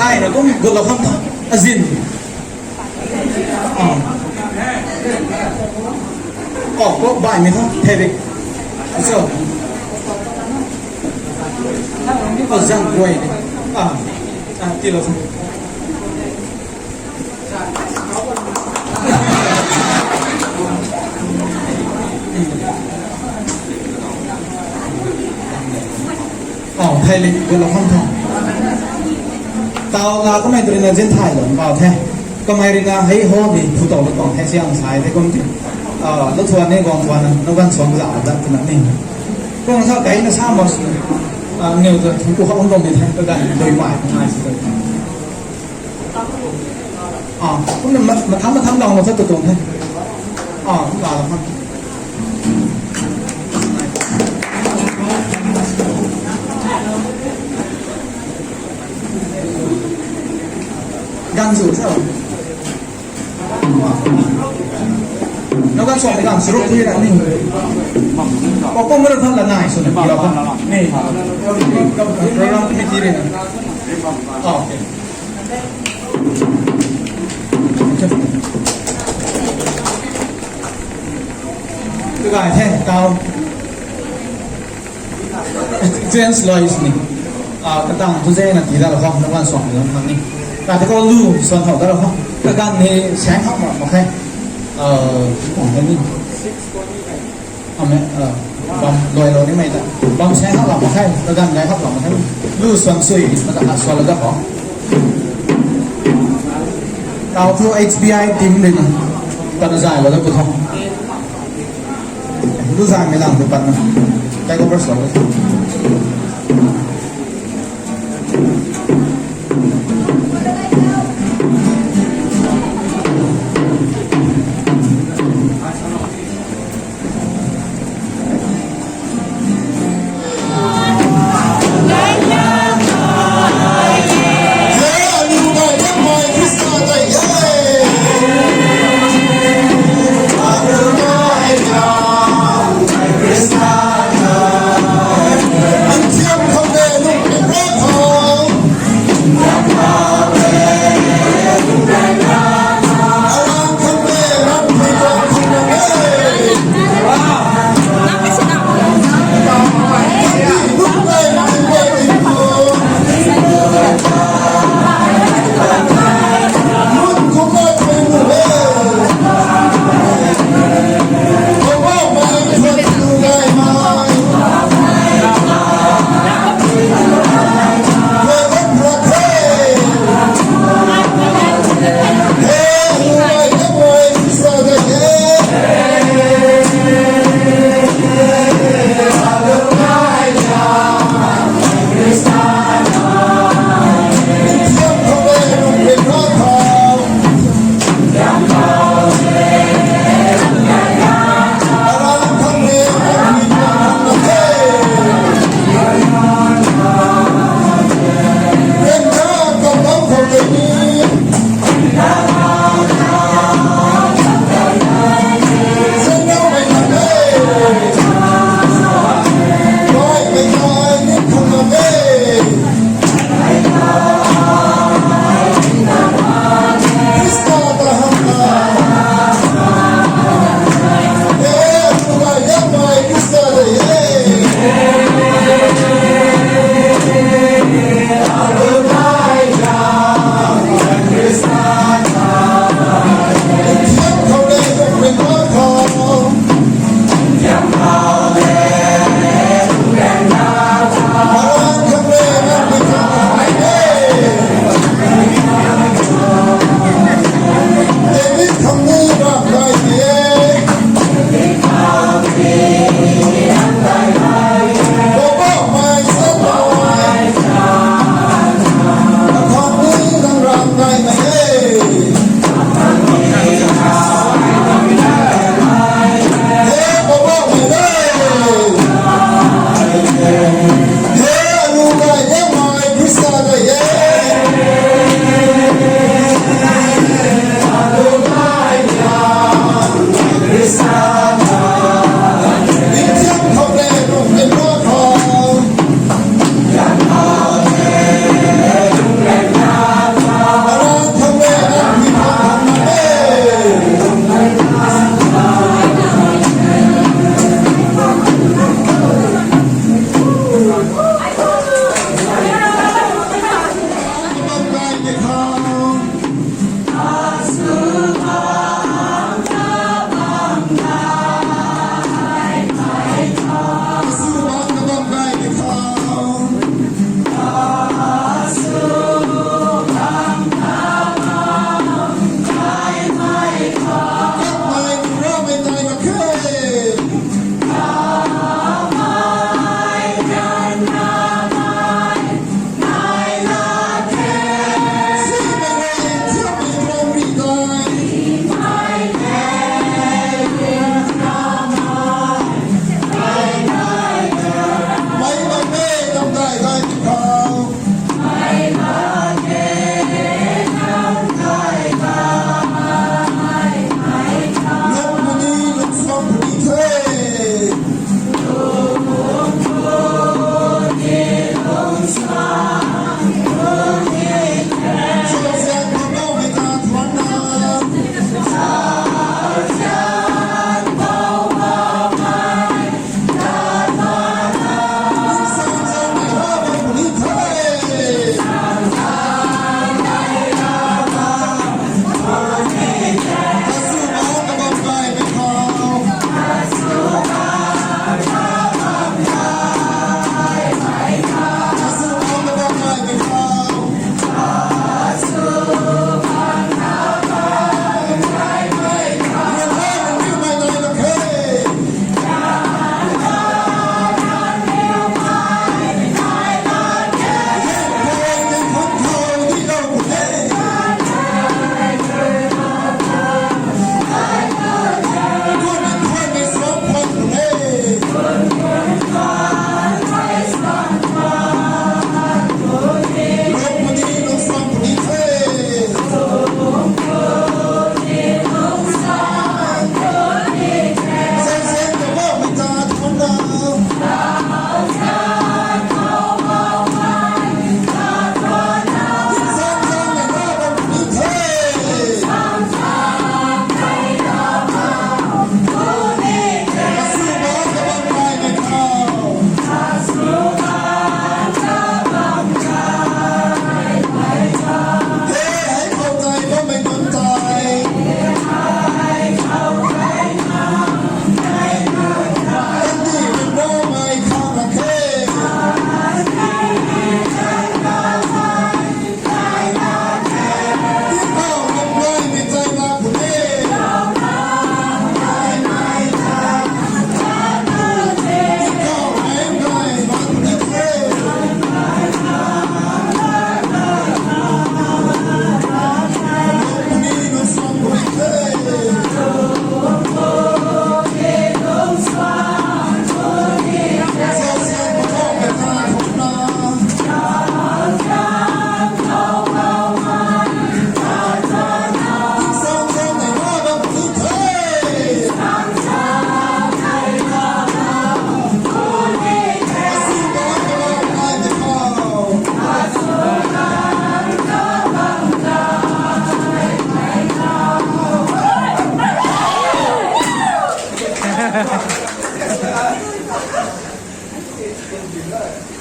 Thai na kum gulou kham tha. Azin. Ah. Oh, kok bai mi tha, thai rik. So. Oh, zang guay ni. Ah. Ah, tilo sa. Oh, thai lik, gulou kham tha. Tau la kamei tu rina zin thai lo, bau the. Kamei rina hei ho ni phu tau lo tuang the, siang sai the kum ti. Ah, lo thuan ni, gong thuan na, no gan suang za, za tu na ni. Kung sa kai na sa mas, ah, niu tu, tu ha um dong ni the, ka gan doi mai, nai si doi. Ah, kum na ma, ma tham, ma tham dong lo sa tu tuang the. Ah, kum ka lo kham. Gan zu sa. No gan suang ni gan sruk ni na ni. Ko ko mara than la nai sw na, lo kham. Ni. Program committee ri na. Ah, okay. Tu gay the, tau. Experience lo sini. Ah, katang tu zena ti da lo kham, na wan suang lo kham ni. Ka te ko lu suan hau da lo kham. Ka gan ni sang hau ma, ma khe. Ah, kong ni. Ame, ah, bam loi lo ni mei ta. Bam sang hak lam mak khe, kaganv gay hak lam mak khe. Lu suan sui, mata hat suan lo da ho. Tau thu H B I team din. Tana zay lo da ku tho. Lu zay mi lang tu pan na. Take over suan lo.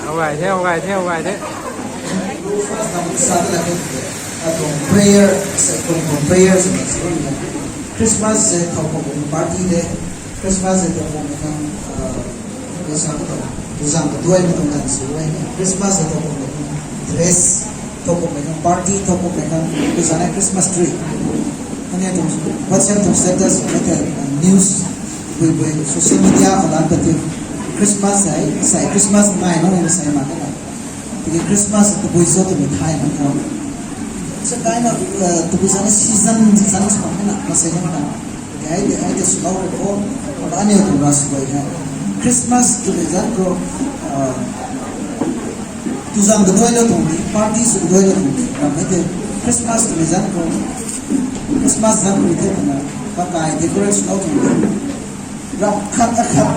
How gay the, how gay the, how gay the. Sa ta la ke, atuang prayer, sa tuang tuang prayer sa na sa na. Christmas se thau ko party de, Christmas se thau ko kan, uh, sa ko, tuzang ko duai na tuang kan si duai na. Christmas se thau ko kan dress, thau ko kan party, thau ko kan tuzang na Christmas tree. Aniu tuang WhatsApp tuang status, mei ta, uh, news, bui bui social media khou lan ta ti Christmas hei, sai Christmas nai nung ni sai ma ka na. Tiki Christmas tabui cho twmei thay na kho. Sa kai na, uh, tabui zan season, season sa ma ka na, ma sai na ka na. Tiki ai de, ai de slow ko, aniu tuang ra slow ha. Christmas twmei zan khou, uh, tuzang kaduai lou tuang ni, party sw kaduai lou tuang ni, ram hei tei Christmas twmei zan khou, Christmas zan khou tei twna, kakai decorate sw lou tuang ni. Ram khat akhat,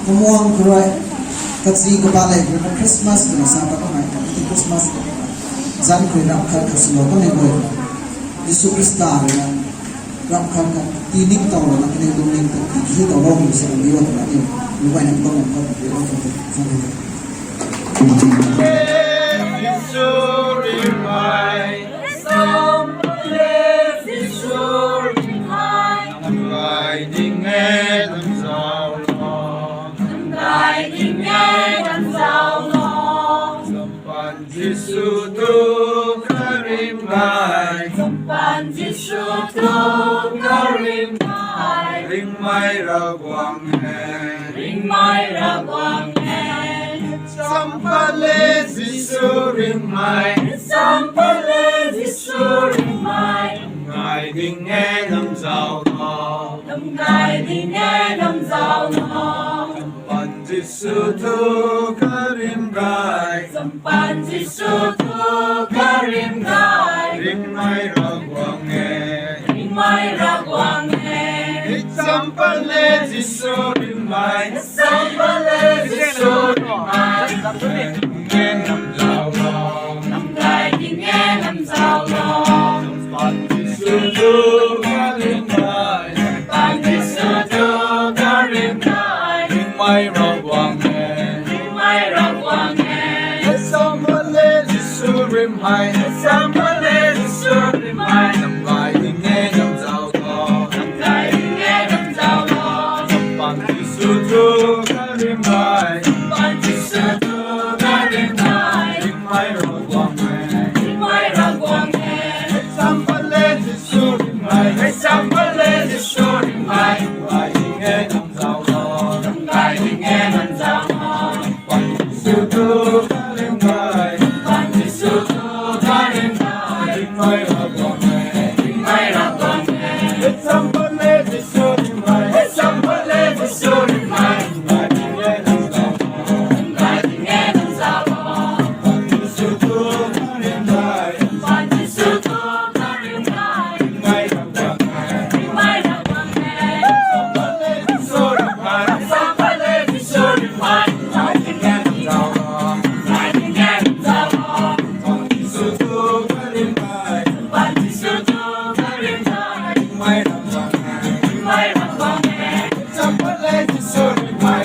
kamuang khou rui, kachi kaba lei khou rui, Christmas twna sa pat kamei, tei Christmas zan khou ram khat khat sw lou kamei guay. Jisu Khrista rui na, ram khat khat, tining tau lou na, kaniw lungning ta, tiki tau lou mi se, mi wa twna ni, mi guay na kau na kau, mi wa twna, sa ni. Jisu rimei, Jisu rimei, nam gay ding e nam zauc lou, nam gay ding e nam zauc lou. Sampan Jisu tu karim gay, Sampan Jisu tu karim gay, ringmei Ravguangc e, ringmei Ravguangc e. Sampan le Jisu rimei, Sampan le Jisu rimei, nam gay ding e nam zauc lou, nam gay ding e nam zauc lou. Sampan Jisu tu karim gay, Sampan Jisu tu karim gay, ringmei Ravguangc e, ringmei Ravguangc e. Sampan le Jisu rimei, Sampan le Jisu rimei, nam gay ding e nam zauc lou, nam gay ding e nam zauc lou. Sampan Jisu tu karim gay, Sampan Jisu tu karim gay, ringmei Ravguangc e, ringmei Ravguangc e. Sampan le Jisu rimei, Sampan le Jisu rimei, nam gay ding e nam zauc lou, nam gay ding e nam zauc lou. Sampan Jisu tu karim gay, Sampan Jisu tu karim gay, ringmei Ravguangc e, ringmei Ravguangc e. Sampan le Jisu rimei, Sampan le Jisu rimei, nam gay ding e nam zauc lou, nam gay ding e nam zauc lou. Sampan Jisu tu karim gay, Sampan Jisu tu karim gay, ringmei Ravguangc e, ringmei Ravguangc e. Sampan le Jisu rimei, Sampan le Jisu rimei, nam gay ding e nam zauc lou, nam gay ding e nam zauc lou. Sampan Jisu tu karim gay, Sampan Jisu tu karim gay, ringmei Ravguangc e, ringmei Ravguangc e. Sampan le Jisu rimei, Sampan le Jisu rimei, nam gay ding e nam zauc lou, nam gay ding e nam zauc lou. Sampan Jisu tu karim gay, Sampan Jisu tu karim gay, ringmei Ravguangc e, ringmei Ravguangc e. Sampan le Jisu rimei,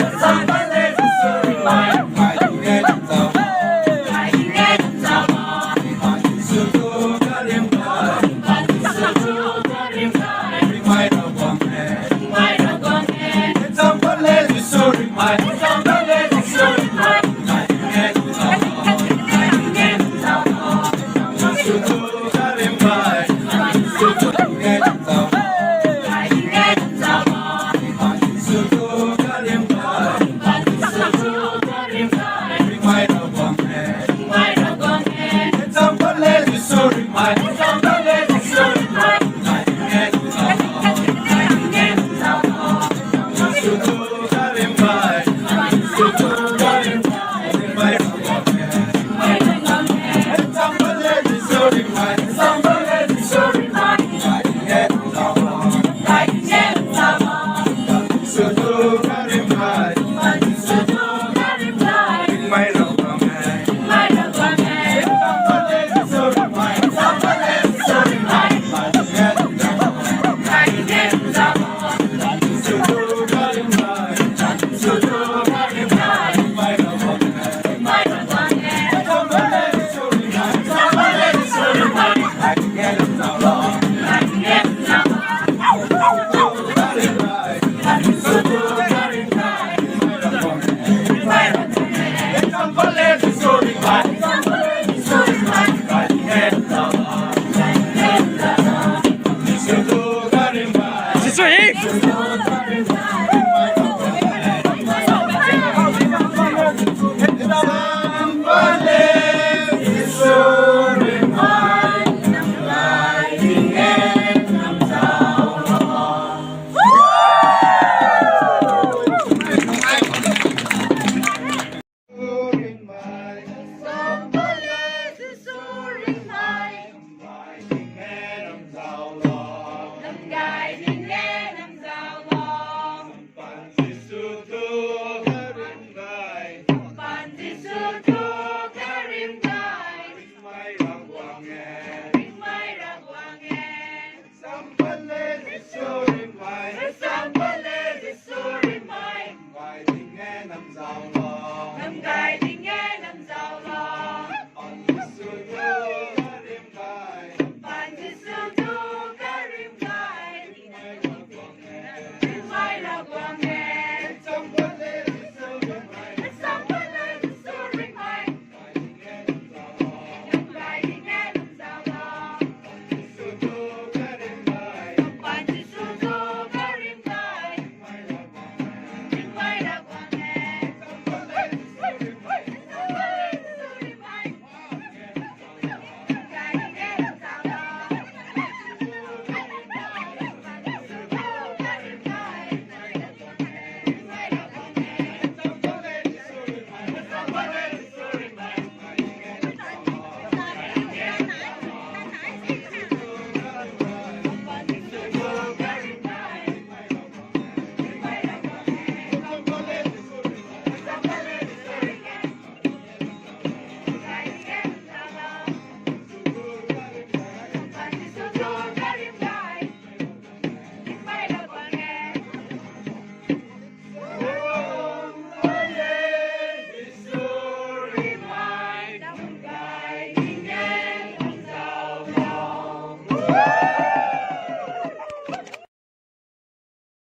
Namzaulo.